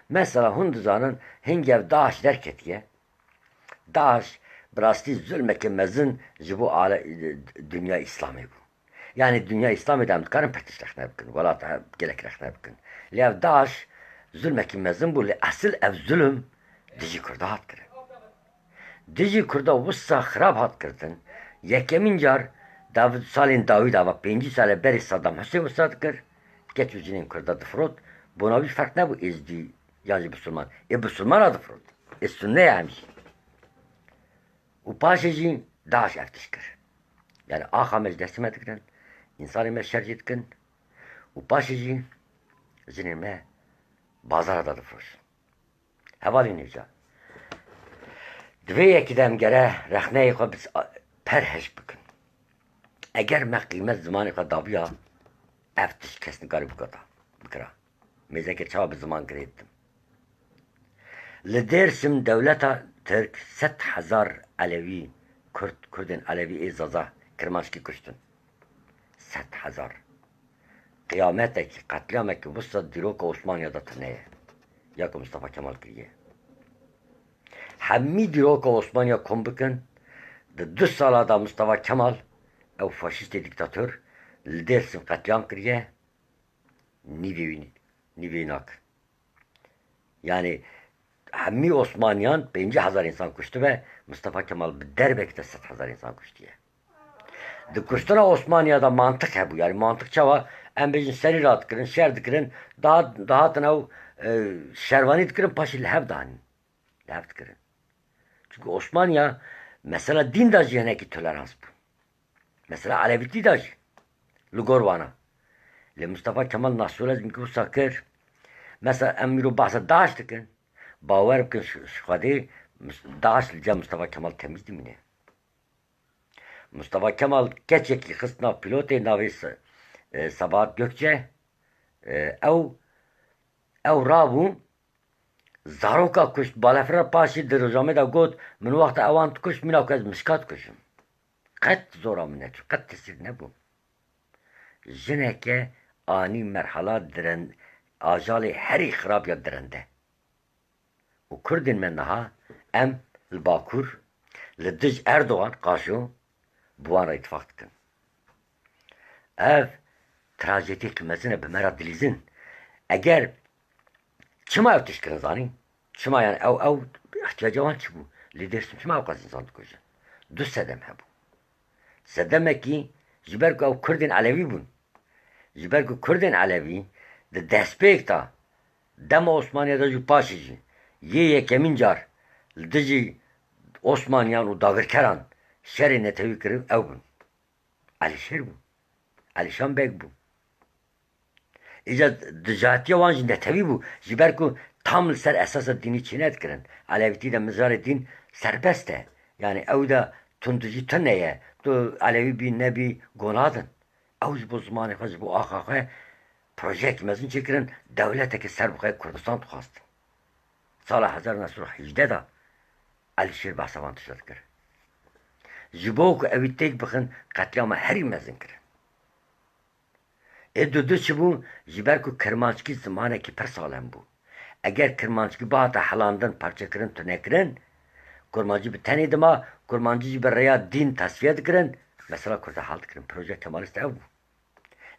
Mesela hûn dizanin hingê ev DAIŞ derketiye. DAIŞ bi rastî zulmeke mezin ji bo ale-, dinya Îslamê bû. Yanî dinya Îslamê de em dikarin pir tişt rexne bikin, welata gelek rexne bikin. Lê ev DAIŞ zulmekî mezin bû, lê esil ev zulm dijî Kurda hat kirin. Dijî Kurda wisa xirab hat kirdin. Yekemîn car, dav-, salên dawî de, ava pêncî sale berê Saddam Husên wisa dikir. Keç û jinên Kurda difirot. Bona wî ferq nebû, êzdî yan jî bisilman. Ê bisilmana difirot. Ê sunne ye hemî. Û paşê jî DAIŞ ev tişt kir. Yani axa me ji destê me digirin, însanê me şer jê dikin û paşê jî jinên me bazara de difiroşin. Hevalên hêja. Di vê yekê de em gere rexneyê xwe bi s-, per hişk bikin. Eger me qîmet zimanê xwe dabiya, ev tişt kes nikarî bikata, bikira. Mêzeke çawa bi ziman girê didim. Li Dêrsim dewleta Tirk sed hezar Elewî, Kurd, Kurdên Elewî ê Zaza Kirmanckî kuştin. Sed hezar. Qiyametekî, qetlîamekî wisa dîroka Osmaniya de tune ye. Ya ku Mustafa Kemal kiriye. Hemî dîroka Osmaniya kom bikin, di du sala de Mustafa Kemal, ew faşîstê dîktator, li Dêrsim qetlîam kiriye, nîvê wî, nîvê wî nakin. Yani hemî Osmaniyan pêncî hezar însan kuştibe, Mustafa Kemal bi derbekî de sed hezar însan kuştiye. Di kuştina Osmaniya de mantiq hebû. Yani mantiq çawa? Em bêjin serî radikirin, şer dikirin, dihat-, dihatin ew, e, şervanî dikirin, paşê li hev dihanîn. Li hev dikirin. Çunku Osmaniya mesela dîn de jî hinekî tolerans bû. Mesela Elewîtî de jî li gor wana. Lê Mustafa Kemal nasyonalizmkî wisa kir. Mesela em îro behsa DAIŞ dikin. Bawer bikin, ji, ji Xwedê Mus-, DAIŞ li cem Mustafa Kemal temîz dimîne. Mustafa Kemal keçekî xist nav pîlotê, navê Se-, e, Sebahat Gökçe. E, ew, ew rabû, zaroka kuşt, balafira paşî di rojnamê de got, "Min wexta ewan dikuşt, mîna ku ez mişka dikuşim." Qet zora min neçû, qet tesîr nebû. Jineke anî merhala dirend-, ajalê herî xirab ya dirende. Û Kurdên me niha em li Bakur, li dij Erdogan, qaşo, bi wan re îtifaq dikin. Ev trajediyekî mezin e, bi me re dilîzin. Eger çima ev tişt kirin zanî? Çima yani ew, ew ihtiyaca wan çi bû? Li Dêrsim çima ew qas însan dikujin? Du sedem hebû. Sedemekî ji ber ku ew Kurdên Elewî bûn. Ji ber ku Kurdên Elewî di destpêk de dema Osmaniye de jî paşê jî yê yekemîn car li dijî Osmaniyan û dagirkeran şerê netewî kirin ew bûn. Elîşêr bû. Elîşan Beg bû. Îca dijatiya wan jî netewî bû. Ji ber ku tam li ser esasa dînî çênedikirin. Elewîtî de mijarê dîn serbest e. Yani ew de tundijî tune ye. Tu Elewî bî, nebî, gonadin. Ew ji bo zimanê xwe, ji bo axa xwe projeyekî mezin çêkirin, dewleteke serbixwe Kurdistan dixwast. Sala hezar neh sed û hejdeh de Elîşêr behsa van tişta dikir. Ji bo ku ewî têk bixin, qetlîama herî mezin kirin. Ê dudu çi bû? Ji ber ku kirmanckî zimanekî pir salem bû. Eger kirmanckî bihata helandin, parçekirin, tunekirin, kurmancî bi tenê dima, kurmancî jî bi rêya dîn tesfiye dikirin, mesela Kurda hal dikirin. Proje Kemalîst ev bû.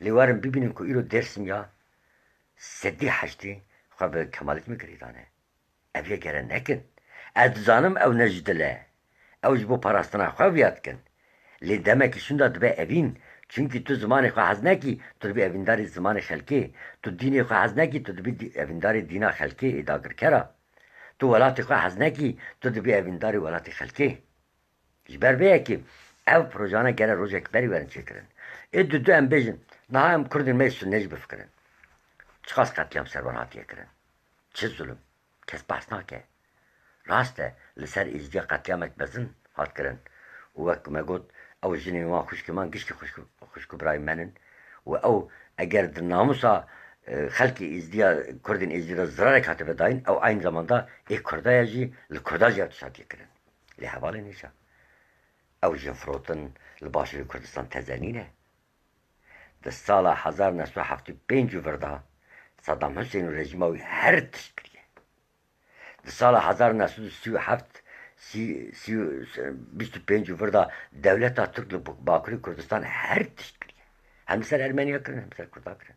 Lê werin bibînin ku îro Dêrsim ya sedî heştê xwe bi Kemalîzmê girêdane. Ev yê gere nekin. Ez dizanim ew ne ji dil e. Ew ji bo parastina xwe viya dikin. Lê demekî şûnda dibe evîn. Çunkî tu zimanê xwe hez nekî, tu dibî evîndarê zimanê xelkê. Tu dînê xwe hez nekî, tu dibî dî-, evîndarê dîna xelkê ê dagirkera. Tu welatê xwe hez nekî, tu dibî evîndarê welatê xelkê. Ji ber vê yekê ev projane gere rojek berî werin çêkirin. Ê dudu em bêjin, niha em Kurdên me yê Sunne jî bifikirin. Çiqas qetlîam ser wan hatiye kirin? Çi zulm? Kes behs nake. Rast e, li ser Êzidiya qetlîamek mezin hat kirin. Û wek me got, ew jinên wan, xwişkên wan, gişkî xwişk, xwişk û birayên me nin. Û ew eger di namûsa, e, xelkê Êzidiya, Kurdên Êzidî de zirarek hatibe dayîn, ew eyn zamanda ê Kurda ye jî, li Kurda jî ev tişt hatiye kirin. Lê hevalên hêja, ew jinfirotin li Başûrê Kurdistan teze nîne. Di sala hezar neh sed û heftê û pênc û vir de Saddam Husên û rejîma wî her tişt kiriye. Di sala hezar neh sed û sî û heft, sî, sî, bîst û pênc û vir de dewleta Tirk li Bakurê Kurdistan her tişt kiriye. Hem li ser Ermeniya kirin, hem li ser Kurda kirin.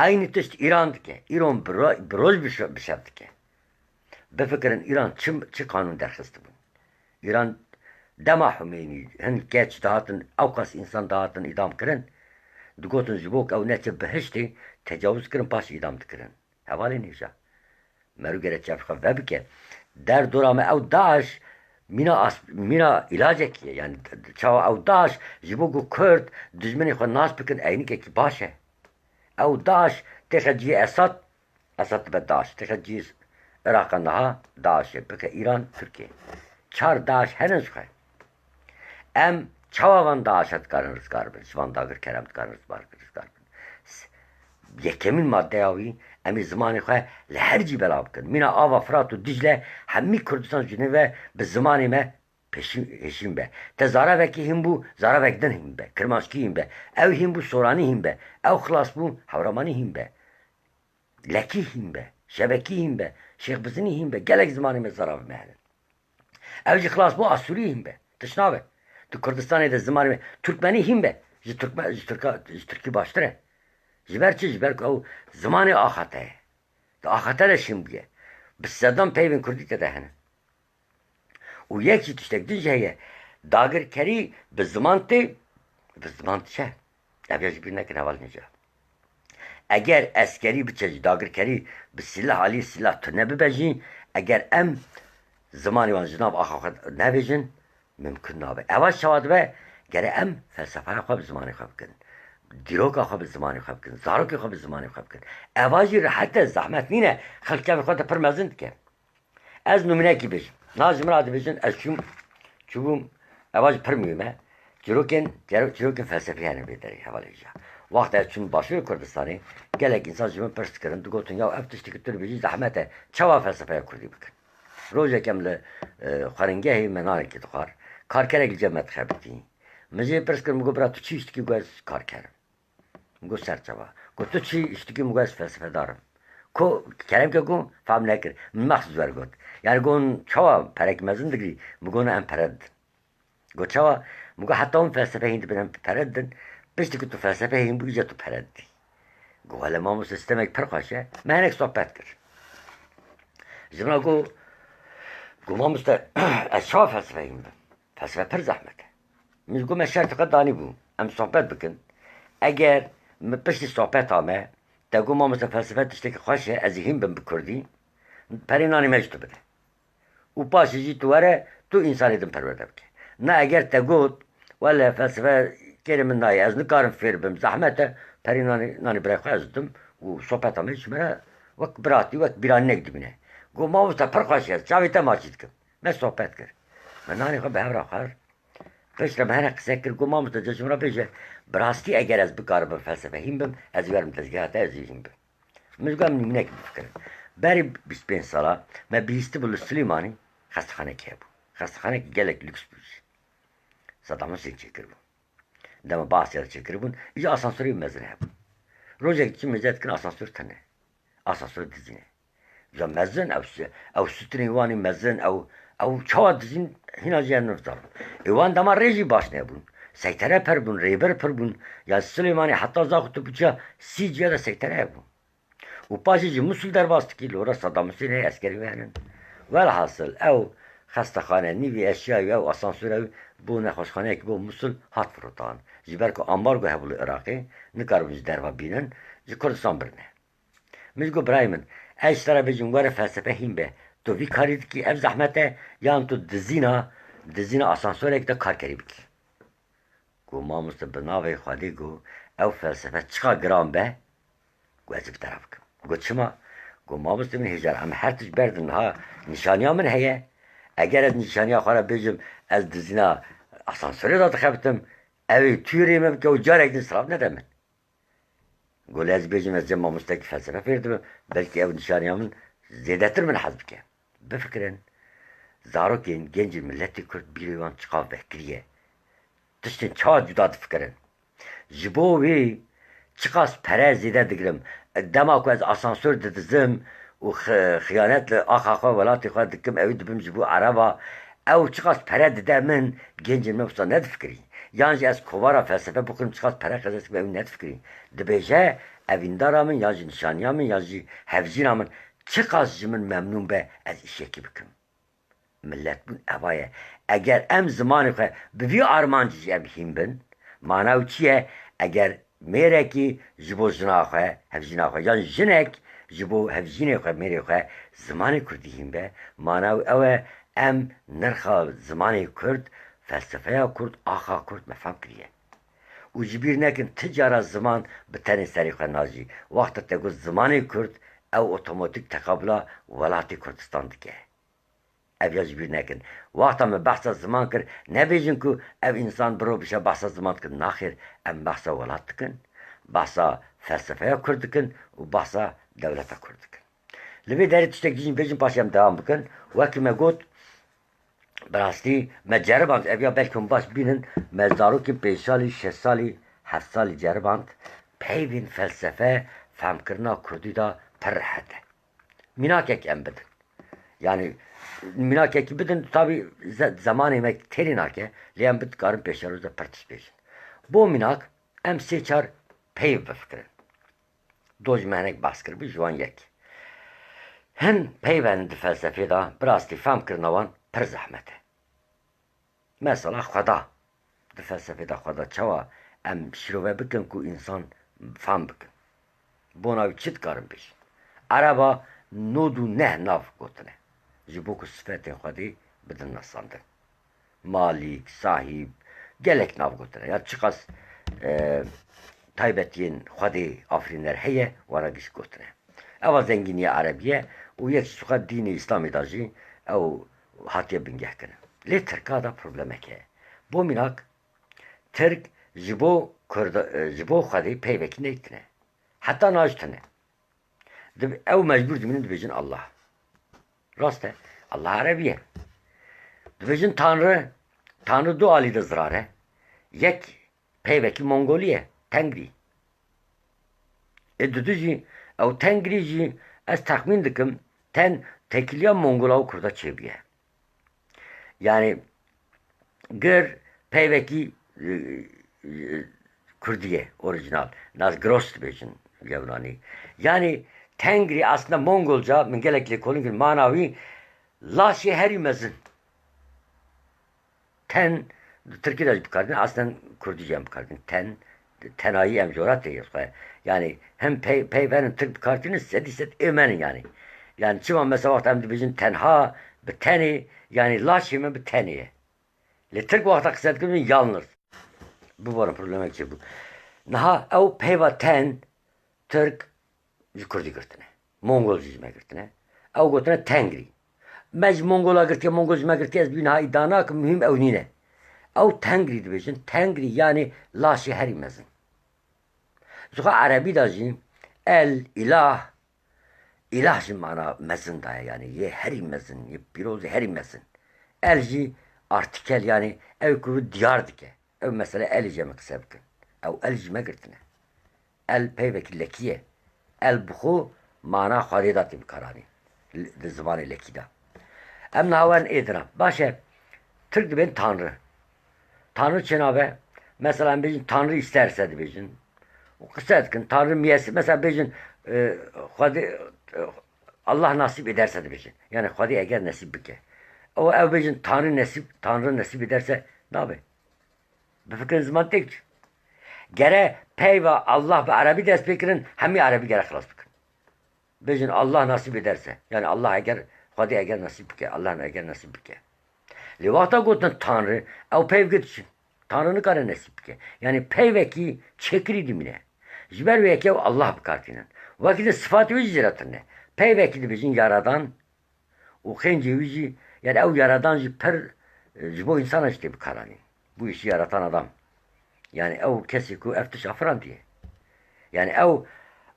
Eynî tişt Îran dike. Îran bi ro-, bi roj bi şe-, bi şev dike. Bifikirin Îran çi, çi qanûn derxistibûn. Îran dema Humeynî hin keç dihatin, ewqas însan dihatin îdam kirin, digotin ji bo ku ew neçe bihiştê, tecawuz kirin, paşê îdam dikirin. Hevalên hêja. Mero gere çav xwe vebike. Der dora me ew DAIŞ mîna as-, mîna îlacekî ye. Yani çawa ew DAIŞ ji bo ku Kurd dijminê xwe nas bikin, eynîkekî baş e. Ew DAIŞ têxe cihê Esad, Esad dibe DAIŞ. Têxe cihê Iraqa niha DAIŞ e, bike Îran, Tirkiye. Çar DAIŞ hene ji xwe. Em çawa van DAIŞa dikarin rizgar bin? Ji van dagirkera em dikarin rizgar, rizgar bin? S-, yekemîn maddeya wî, em ê zimanê xwe li her cî belav bikin. Mîna ava Firat û Dicle hemî Kurdistan ji nû ve bi zimanê me pêşî-, hêşîn be. Te zaravekî hîn bû, zaravek din hîn be. Kirmanckî hîn be. Ew hîn bû, Soranî hîn be. Ew xilas bû, Hewramanî hîn be. Lekî hîn be, Şebekî hîn be, Şêx Bizinî hîn be, gelek zimanê me zarav me hene. Ew jî xilas bû, Asûrî hîn be. Tişt nabe. Di Kurdistanê de zimanê me, Turkmenî hîn be. Ji Turkme-, ji Tirka-, ji Tirkî baştir e. Ji ber çi? Ji ber ku ew zimanê axate ye. Di axate de şîn bûye. Bi sedan peyvên Kurdî te de hene. Û yek jî tiştek din jî heye. Dagirkerî bi ziman tê, bi ziman diçe. Ev ya ji bîr nekin hevalên hêja. Eger eskerî biçe jî, dagirkerî bi sîlah alî sîlah tune bibe jî, eger em zimanê wan ji nav axa xwe nebêjin, mimkun nabe. Eva çawa dibe? Gere em felsefeya xwe bi zimanê xwe bikin. Dîroka xwe bi zimanê xwe bikin. Zarokê xwe bi zimanê xwe bikin. Eva jî rehet e, zehmet nîne. Xelk kevê xwe de pir mezin dike. Ez nimûnekî bêjim. Niha ji min re dibêjin, ez çûm, çûbûm, eva jî pir muhîm e. Çîrokên, çîro-, çîrokên felsefî hene vê derê, hevalên hêja. Wexta ez çûm Başûrê Kurdistanê, gelek însan ji min pirs dikirin, digotin, ya ev tiştekî tu dibêjî zehmet e, çawa felsefeya kurdî bikin? Rojek em li, e, xwaringehê me nanekê dixwar, karkerek li cem me dixebitî. Min jê pirs kir, min got, bira tu çi tiştekî? Got, ez karker im. Min got, ser çava. Got, tu çi tiştekî? Min got, ez felsefedar im. Ko, kerem ke, got, fam nekir. Min mexsus wer got. Yani got, çawa perek mezin digirî? Min got, em pere didin. Got, çawa? Min got, heta hûn felsefe hîn dibin, em pere didin. Piştî ku tu felsefe hîn bû, îca tu pere didî. Got, wele mamoste, sistemek pir xweş e. Me hinek sohbet kir. Ji min re got, got, mamoste, ez çawa felsefe hîn bim? Felsefe pir zehmet e. Min ji got, me şertê xwe danîbû, em sohbet bikin. Eger min piştî sohbeta me te got, mamoste, felsefe tiştekî xweş e, ez ê hîn bim bi kurdî, perê nanê me ji tu bide. Û paşê jî tu were, tu însanê din perwerde bike. Na eger te got, wele felsefe kêrê min nayê, ez nikarim fêr bim, zehmet e, perê nanê, nanê birayê xwe ez didim û sohbeta me ji me re wek biratî, wek bîranînek dimîne. Got, mamoste, pir xweş e, ez çavê te maçî dikim. Me sohbet kir. Me nanê xwe bi hev re xwar. Piştre me hene qise kir, got, mamoste, ca ji min re bêje, bi rastî eger ez bikaribim felsefe hîn bim, ez ê werim dezgeha te, ez ê hîn bim. Min ji got, em nimûnekî bifikirin. Berî bîst pênc sala me bihîstibû li Silêmanî xestexanekî hebû. Xestexanekî gelek lûks bû jî. Saddam Husên çêkiribû. Dema Baasî re çêkiribûn, îja asansorê mezin hebû. Rojek diçin mêze dikin, asansor tune. Asansor dizîne. Ya mezin, ew si-, ew stûnên wan ê mezin, ew, ew çawa dijîn, hîna jî ez nizanim. Ê wan dema rê jî baş nebûn. Seytere pir bûn, rêber pir bûn. Ya Silêmanê heta zax û tu biçiya sî ciya de seytere hebû. Û paşê jî Musul derbas dikî, li hora Saddam Husên heye, eskerê wê henin. Welhasil, ew xestexane, nîvî eşya wî, ew asansora wî bo nexweşxaneyekî bo Musul hat firotan. Ji ber ku ambargo hebû li Iraqê, nikaribûn ji derve bînin, ji Kurdistan birine. Min ji got, birayê min, ez ji te re bêjim, were felsefe hîn be. Tu vî karî dikî, ev zehmet e, yan tu dizîna, dizîna asansorek de karkerî bikî. Got, mamoste, bi navê Xwedê, got, ew felsefe çiqa giran be, got, ez ê bi te re bikim. Got, çima? Got, mamoste min hêjar, em her tişt berdin, niha nîşaniya min heye. Eger ez nîşaniya xwe re bêjim, ez dizîna asansorê de dixebitim, ew ê tûyê rê me bike û carek din silav nede min. Got, lê ez bêjim, ez cem mamostekî felsefe fêr dibim, belkî ew nîşaniya min zêdetir min hez bike. Bifikirin, zarokên, gencên miletê Kurd bîrê wan çiqas vekirî ye. Tiştên çawa cuda difikirin. Ji bo wê çiqas pere zêde digirim. Dema ku ez asansor didizim û xi-, xiyanet li axa xwe, welatê xwe dikim, ew ê dibim ji bo ereba. Ew çiqas pere dide min, gencên me wisa nedifikirî. Yan jî ez kovara felsefe bixwim, çiqas pere qezenc dikim, ew nedifikirî. Dibêje, evîndara min, yan jî nîşaniya min, yan jî hevjîna min, çiqas ji min memnûn be, ez îşekî bikim. Miletbûn eva ye. Eger em zimanê xwe bi vî armancî jî em hîn bin, mana wî çi ye? Eger mêrekî ji bo jina xwe, hevjîna xwe, yan jinek ji bo hevjînê xwe, mêrê xwe zimanê kurdî hîn be, mana wî ew e, em nirxa zimanê kurd, felsefeya kurd, axa kurd me fam kiriye. Û ji bîr nekin, ti cara ziman bi tenê serê xwe najî. Wexta te got zimanê kurd, ew otomatîk teqabula welatê Kurdistan dike. Ev ya ji bîr nekin. Wexta me behsa ziman kir, nebêjin ku ev însan bi ro bişe behsa ziman dikin. Naxêr, em behsa welat dikin, behsa felsefeya Kurd dikin û behsa dewleta Kurd dikin. Li vê derê tiştek jî bêjin, paşê em dewam bikin. Wekî me got, bi rastî me ceriband, ev ya belkî hûn baş bînin, me zarokên pênc salî, şeş salî, heft salî ceriband, peyvên felsefe, fehmkirina kurdî de pir rehet e. Mînakek em bidin. Yani mînakekî bidin, tabî ze-, zemanê me têrê nake, lê em bidikarin pêşeroj de pir tişt bêjin. Bo mînak, em sê çar peyv bifikirin. Do ji me hinek behs kiribû, ji wan yek. Hin peyv hene di felsefê de, bi rastî fehmkirina wan pir zehmet e. Mesela Xweda. Di felsefê de Xweda çawa em şirove bikin ku însan fam bikin? Bona wî çi dikarin bêjin? Ereba nod û neh nav gotine. Ji bo ku sifetên Xwedê bidin nasandin. Malîk, sahîb, gelek nav gotine. Ya çiqas, e, taybetiyên Xwedê afirîner heye, wana giş gotine. Eva zengîniya Erebî ye û yek ji xwe dînê Îslamê de jî ew hatiye bingekirin. Lê Tirka de problemek heye. Bo mînak, Tirk ji bo Kurda, ji bo Xwedê peyvekî neytine. Heta najtine. Dib-, ew mecbûr dimînin dibêjin Allah. Rast e, Allah Erebî ye. Dibêjin Tanrı, Tanrı du alî de zirar e. Yek peyvekî Mongolî ye, Tengrî. Ê didu jî, ew Tengrî jî ez texmîn dikim, ten tekiliya Mongola û Kurda çêbûye. Yani gir peyvekî, e, e, Kurdî ye, orijinal. Nas Gros dibêjin Yewnanî. Yani Tengrî aslında Mongolca, min gelek lêkolîn kir, mana wî laşê herî mezin. Ten, di Tirkî de jî bikardin, aslen Kurdî jî em bikardin. Ten, tenayî em jora tê yê xwe. Yani hem pey, peyverin Tirk bikardin, sedî sed ê menin yani. Yani çima mesela wexta em dibêjin tenha, bi tenê, yani laşê me bi tenê ye. Lê Tirk wexta qise dikin, yalnız. Biborin problemek çêbû. Niha ew peyva ten, Tirk ji Kurdî girtine. Mongol jî ji me girtine. Ew gotine Tengrî. Me ji Mongola girtiye, Mongol ji me girtiye, ez bi wî niha îdia nakim, muhîm ew nîne. Ew Tengrî dibêjin, Tengrî yanî laşê herî mezin. Ji xwe Erebî de jî el, îlah, îlah jî mana mezin daye, yanî yê herî mezin, yê pîroz, yê herî mezin. El jî artikel, yanî ew ku diyar dike. Ew mesele elî jî em qise bikin. Ew el ji me girtine. El peyvekî lekî ye. El bi xwe mana Xwedê de tê bikaranîn. Li, di zimanê lekî de. Em niha werin êdina. Baş e, Tirk dibên Tanrı. Tanrı çênabe. Mesela em bêjin Tanrı isterse dibêjin. Û qise dikin. Tanrı miyesi. Mesela bêjin, e, Xwedê, e, Allah nasip ederse dibêjin. Yani Xwedê eger nesîb bike. Ew, ew bêjin Tanrı nesip, Tanrı nesip ederse nabe. Bifikirin ziman têk çû. Gere peyva Allah bi erebî dest pê kirin, hemî erebî gere xilas bikin. Bêjin Allah nasip ederse. Yani Allah eger, Xwedê eger nasip bike, Allah eger nasip bike. Lê wexta gotin Tanrı, ew peyv girt çi? Tanrı nikare nasip bike. Yani peyvekî çêkirî dimîne. Ji ber wê yekê ew Allah bi kar tînin. Wekî din sifatê wî jî zêdetir ne. Peyvekî dibêjin yaradan, û xêncê wî jî, yani ew yaradan jî pir, e, ji bo însanan jî tê bikaranîn. Bu işi yaratan adam. Yani ew kesê ku ev tişt afirandiye. Yani ew,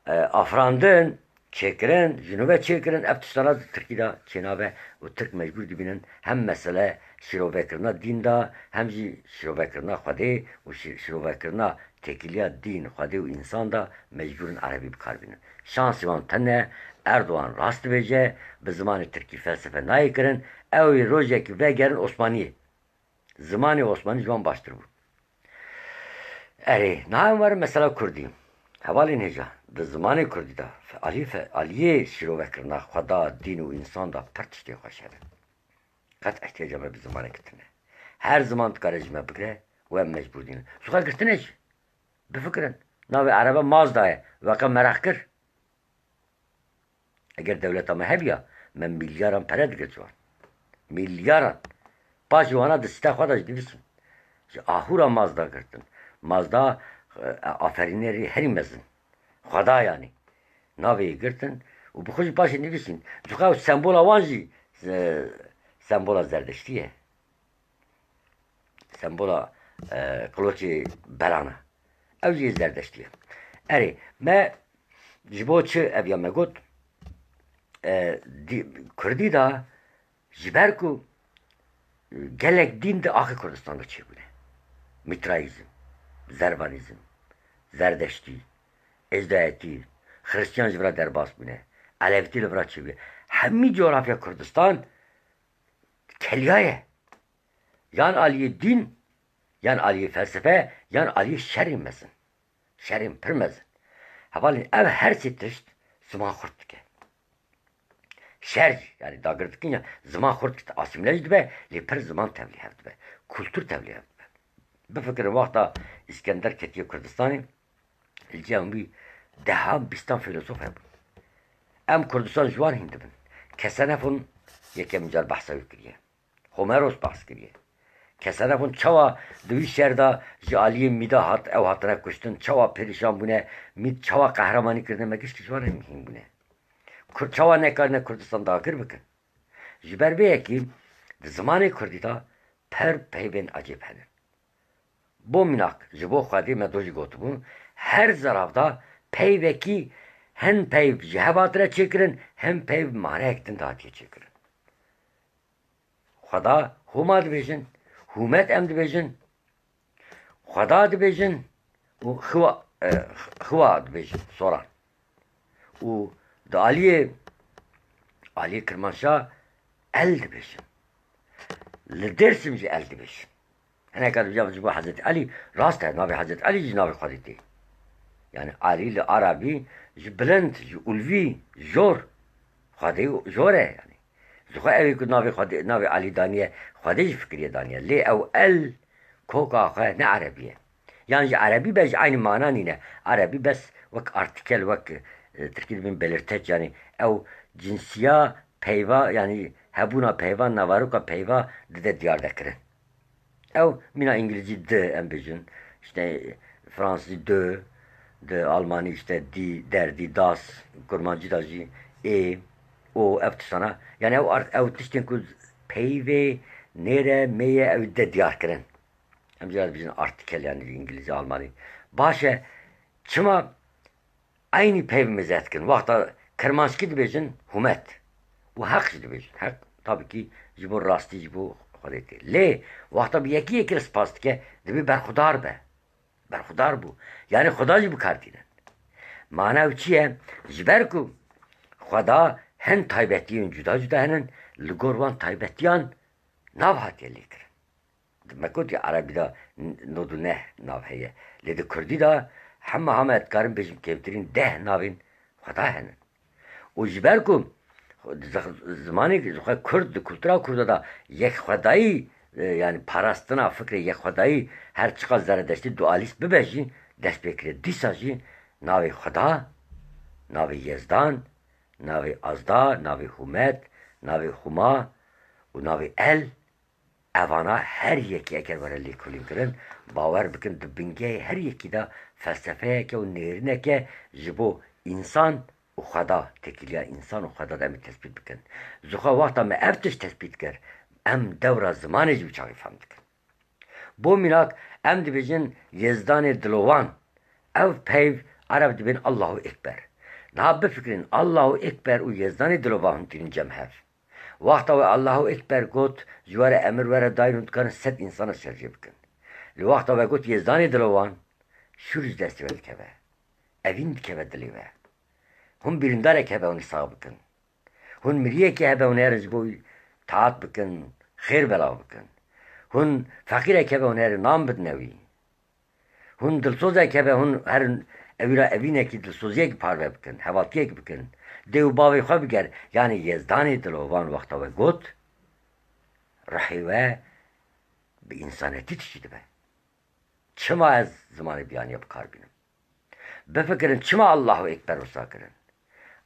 e, afirandin, çêkirin, ji nû ve çêkirin, ev tiştana di Tirkî de çênabe û Tirk mecbûr dibînin hem mesele şirovekirina dîn de, hem jî şirovekirina Xwedê û şi-, şirovekirina têkiliya dîn, Xwedê û însan de mecbûr in erebî bi kar bînin. Şansê wan tune, Erdogan rast dibêje, bi zimanê tirkî felsefe nayê kirin, ew ê rojekî vegerin Osmaniyê. Zimanê Osmanî ji wan baştir bû. Erê, niha em werin mesela kurdî. Hevalên hêja, di zimanê kurdî de, fe-, alî fe-, aliyê şirovekirina Xweda, dîn û însan de pir tiştê xweş hene. Qet ihtiyaca me bi zimanekî tune. Her ziman dikare ji me bigire û em mecbûr dînin. Ji xwe girtine jî. Bifikirin. Navê erebe Mazda ye. Weke meraq kir. Eger dewleta me hebiya, me milyaran pere digirt ji wan. Milyaran. Paşê wana di sîta xwe de jî dinivîsin. Ji ahûra Mazda girtin. Mazda, e, aferînerê herî mezin. Xweda yanî. Navê yê girtin Û bi xwe jî paşê nivîsîn. Çuqa ew sembola wan jî, e, sembola Zerdeştî ye. Sembola, e, qiloçê beran e. Ew jî Zerdeştî ye. Erê, me ji bo çi ev ya me got? E, dî-, Kurdî de ji ber ku gelek dîn di axê Kurdistan de çêbûne. Mîtrayîzm, Zervanîzm, Zerdeştî, Êzdayetî, Xiristiyan ji vira derbas bûne, Elewîtî li vira çêbûye. Hemî coğrafya Kurdistan keliya ye. Yan aliyê dîn, yan aliyê felsefe, yan aliyê şerên mezin. Şerên pir mezin. Hevalên ev her sê tişt ziman xurt dike. Şer jî, yani dagir dikin ya, ziman xurt dike, asîmle jî dibe, lê pir ziman tevlî hev dibe. Kultur tevlî hev dibe. Bifikirin, wexta Îskender ketiye Kurdistanê, li cem wî dehan bîstan fîlosof hebûn. Em Kurdistan ji wan hîn dibin. Kesenefon yekem car behsa wî kiriye. Homeros behs kiriye. Kesenefon çawa di wî şer de ji aliyê Mîda hat, ew hatine kuştin, çawa perîşan bûne, Mîd çawa qehremanî kirine, me giştî ji wan re hîn bûne. Kurd çawa nekarine Kurdistan dagir bikin? Ji ber vê yekî di zimanê Kurdî de pir peyvên ecêb hene. Bo mînak, ji bo Xwedê me do jî gotibû, her zerav de peyvekî, hin peyv ji hev hatine çêkirin, hin peyv maneyek din de hatiye çêkirin. Xweda Homa dibêjin, Hûmet em dibêjin, Xweda dibêjin û Xiwa, e, Xiwa dibêjin, Soran. Û di aliyê, aliyê Kirmanşa El dibêjin. Li Dêrsim jî El dibêjin. Hineka dibêje ji bo Hezretî Elî, rast e, navê Hezretî Elî jî navê Xwedê tê. Yani Elî li Erebî ji bilind, ji ulvî, jor. Xwedê jor e yani. Ji xwe ew ê ku navê Xwedê, navê Elî daniye, Xwedê jî fikiriye daniye. Lê ew El koka xwe ne Erebî ye. Yan ji Erebî be ji aynî mana nîne. Erebî bes wek artikel, wek, e, Tirkî dibên belirteç, yani ew cinsiya peyva, yani hebûna peyva, navaroka peyva dide diyar de kirin. Ew mîna îngilîzî di em bêjin, işte, fransî de, di almanî işte die, der, die, das, kurmancî de jî ê, o, ev tiştana. Yani ew art-, ew tiştên ku peyvê nêre, mêye, ew dide diyar kirin. Em jî dibêjin artikel, yani îngilîzî, almanî. Baş e, çima eynî peyv mêze dikin? Wexta Kirmanckî dibêjin Hûmet. Û Heq jî dibêjin. Heq, tabii ki, ji bo rastî, ji bo Xwedê tê. Lê wexta bi yekî yekî re spas dike, divê berxudar be. Berxudar bû. Yani Xweda jî bi kar tînin. Mana ew çi ye? Ji ber ku Xweda hin taybetiyên cuda cuda hene, li gor wan taybetiyan nav hatiye lêkirin. Me got ya Erebî de n-, nod û neh nav heye. Lê di Kurdî de hema hema ez dikarim bêjim kêmtirîn deh navên Xweda hene. Û ji ber ku di zi-, zimanê xwe Kurd, di kultura Kurda de yekxwedayî, e, yani parastina fikrê yekxwedayî her çiqas Zeredeştî dualîst bibe jî dest pê kiriye. Dîsa jî navê Xweda, navê Yezdan, navê Azda, navê Hûmet, navê Hûma û navê El, evana her yekî eger were lêkolînkirin, bawer bikin di bingehê her yekî de felsefeyeke û nêrîneke ji bo însan û Xweda, têkiliya însan û Xweda de em ê tespît bikin. Ji xwe wexta me ev tişt tespît kir, em dewra zimanê jî wî çaxî fehm dikin. Bo mînak, em dibêjin Yezdanê dilovan. Ev peyv Ereb dibên Allahu Ekber. Niha bifikirin, Allahu Ekber û Yezdanê dilovan hûn tînin cem hev. Wexta we Allahu Ekber got, ji we re emir were dayîn, hûn dikarin sed însana şerjê bikin. Li wexta we got Yezdanê dilovan, şûr ji destê we dikeve. Evîn dikeve dilê we. Hûn birîndarek hebe hûn ê sax bikin. Hûn miriyekê hebe hûn herin ji bo wî taat bikin, xêr belav bikin. Hûn feqîrek hebe hûn herin nan bidine wî. Hûn dilsozek hebe hûn herin ewî ra evînekî dilsoziyekî parve bikin, hevaltiyek bikin. Dê û bavê xwe biger, yanî Yezdanê dilovan wexta we got, rihê we bi însanetî tiştî dibe. Çima ez zimanê biyaniya bi kar bînim? Bifikirin çima Allahu Ekber wisa kirin?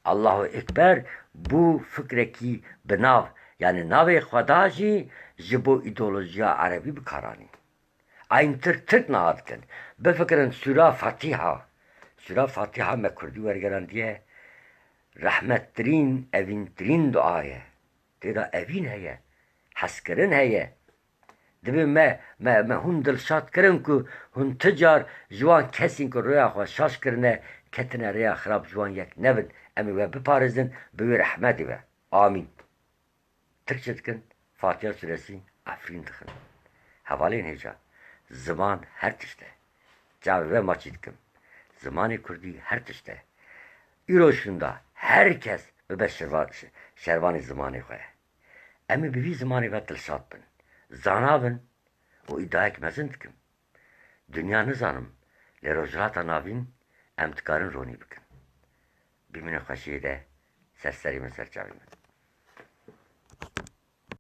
Allahu Ekber bû fikrekî bi nav, yanî navê Xweda jî ji bo îdeolojiya erebî bi kar anî. Eyntir Tirk niha dikin. Bifikirin Sûra Fatiha. Sûra Fatiha me kurdî wergerandiye. rehmettirîn, evîntirîn dua ye. Tê de evîn heye, hezkirin heye. Divê me, me, me hûn dilşad kirin ku hûn ti car ji wan kesên ku rêya xwe şaş kirine, ketine rêya xirab, ji wan yek nebin. Em ê we biparêzin bi wê rehmetê ve. Amîn. Tirkçe dikin, Fatiha suresî Efrîn dixin. Hevalên hêja, ziman her tişt e. Çavê we maçî dikim. Zimanê kurdî her tişt e. Îro şûnda her kes bibe şerva-, şervanê zimanê xwe. Em ê bi vî zimanê ve dilşad bin. Zana bin û îdiayek mezin dikim. Dinya nizanim, lê Rojhilata Navîn em dikarin ronî bikin. Bimînin xweşiyê de, ser serê min, ser çavê min.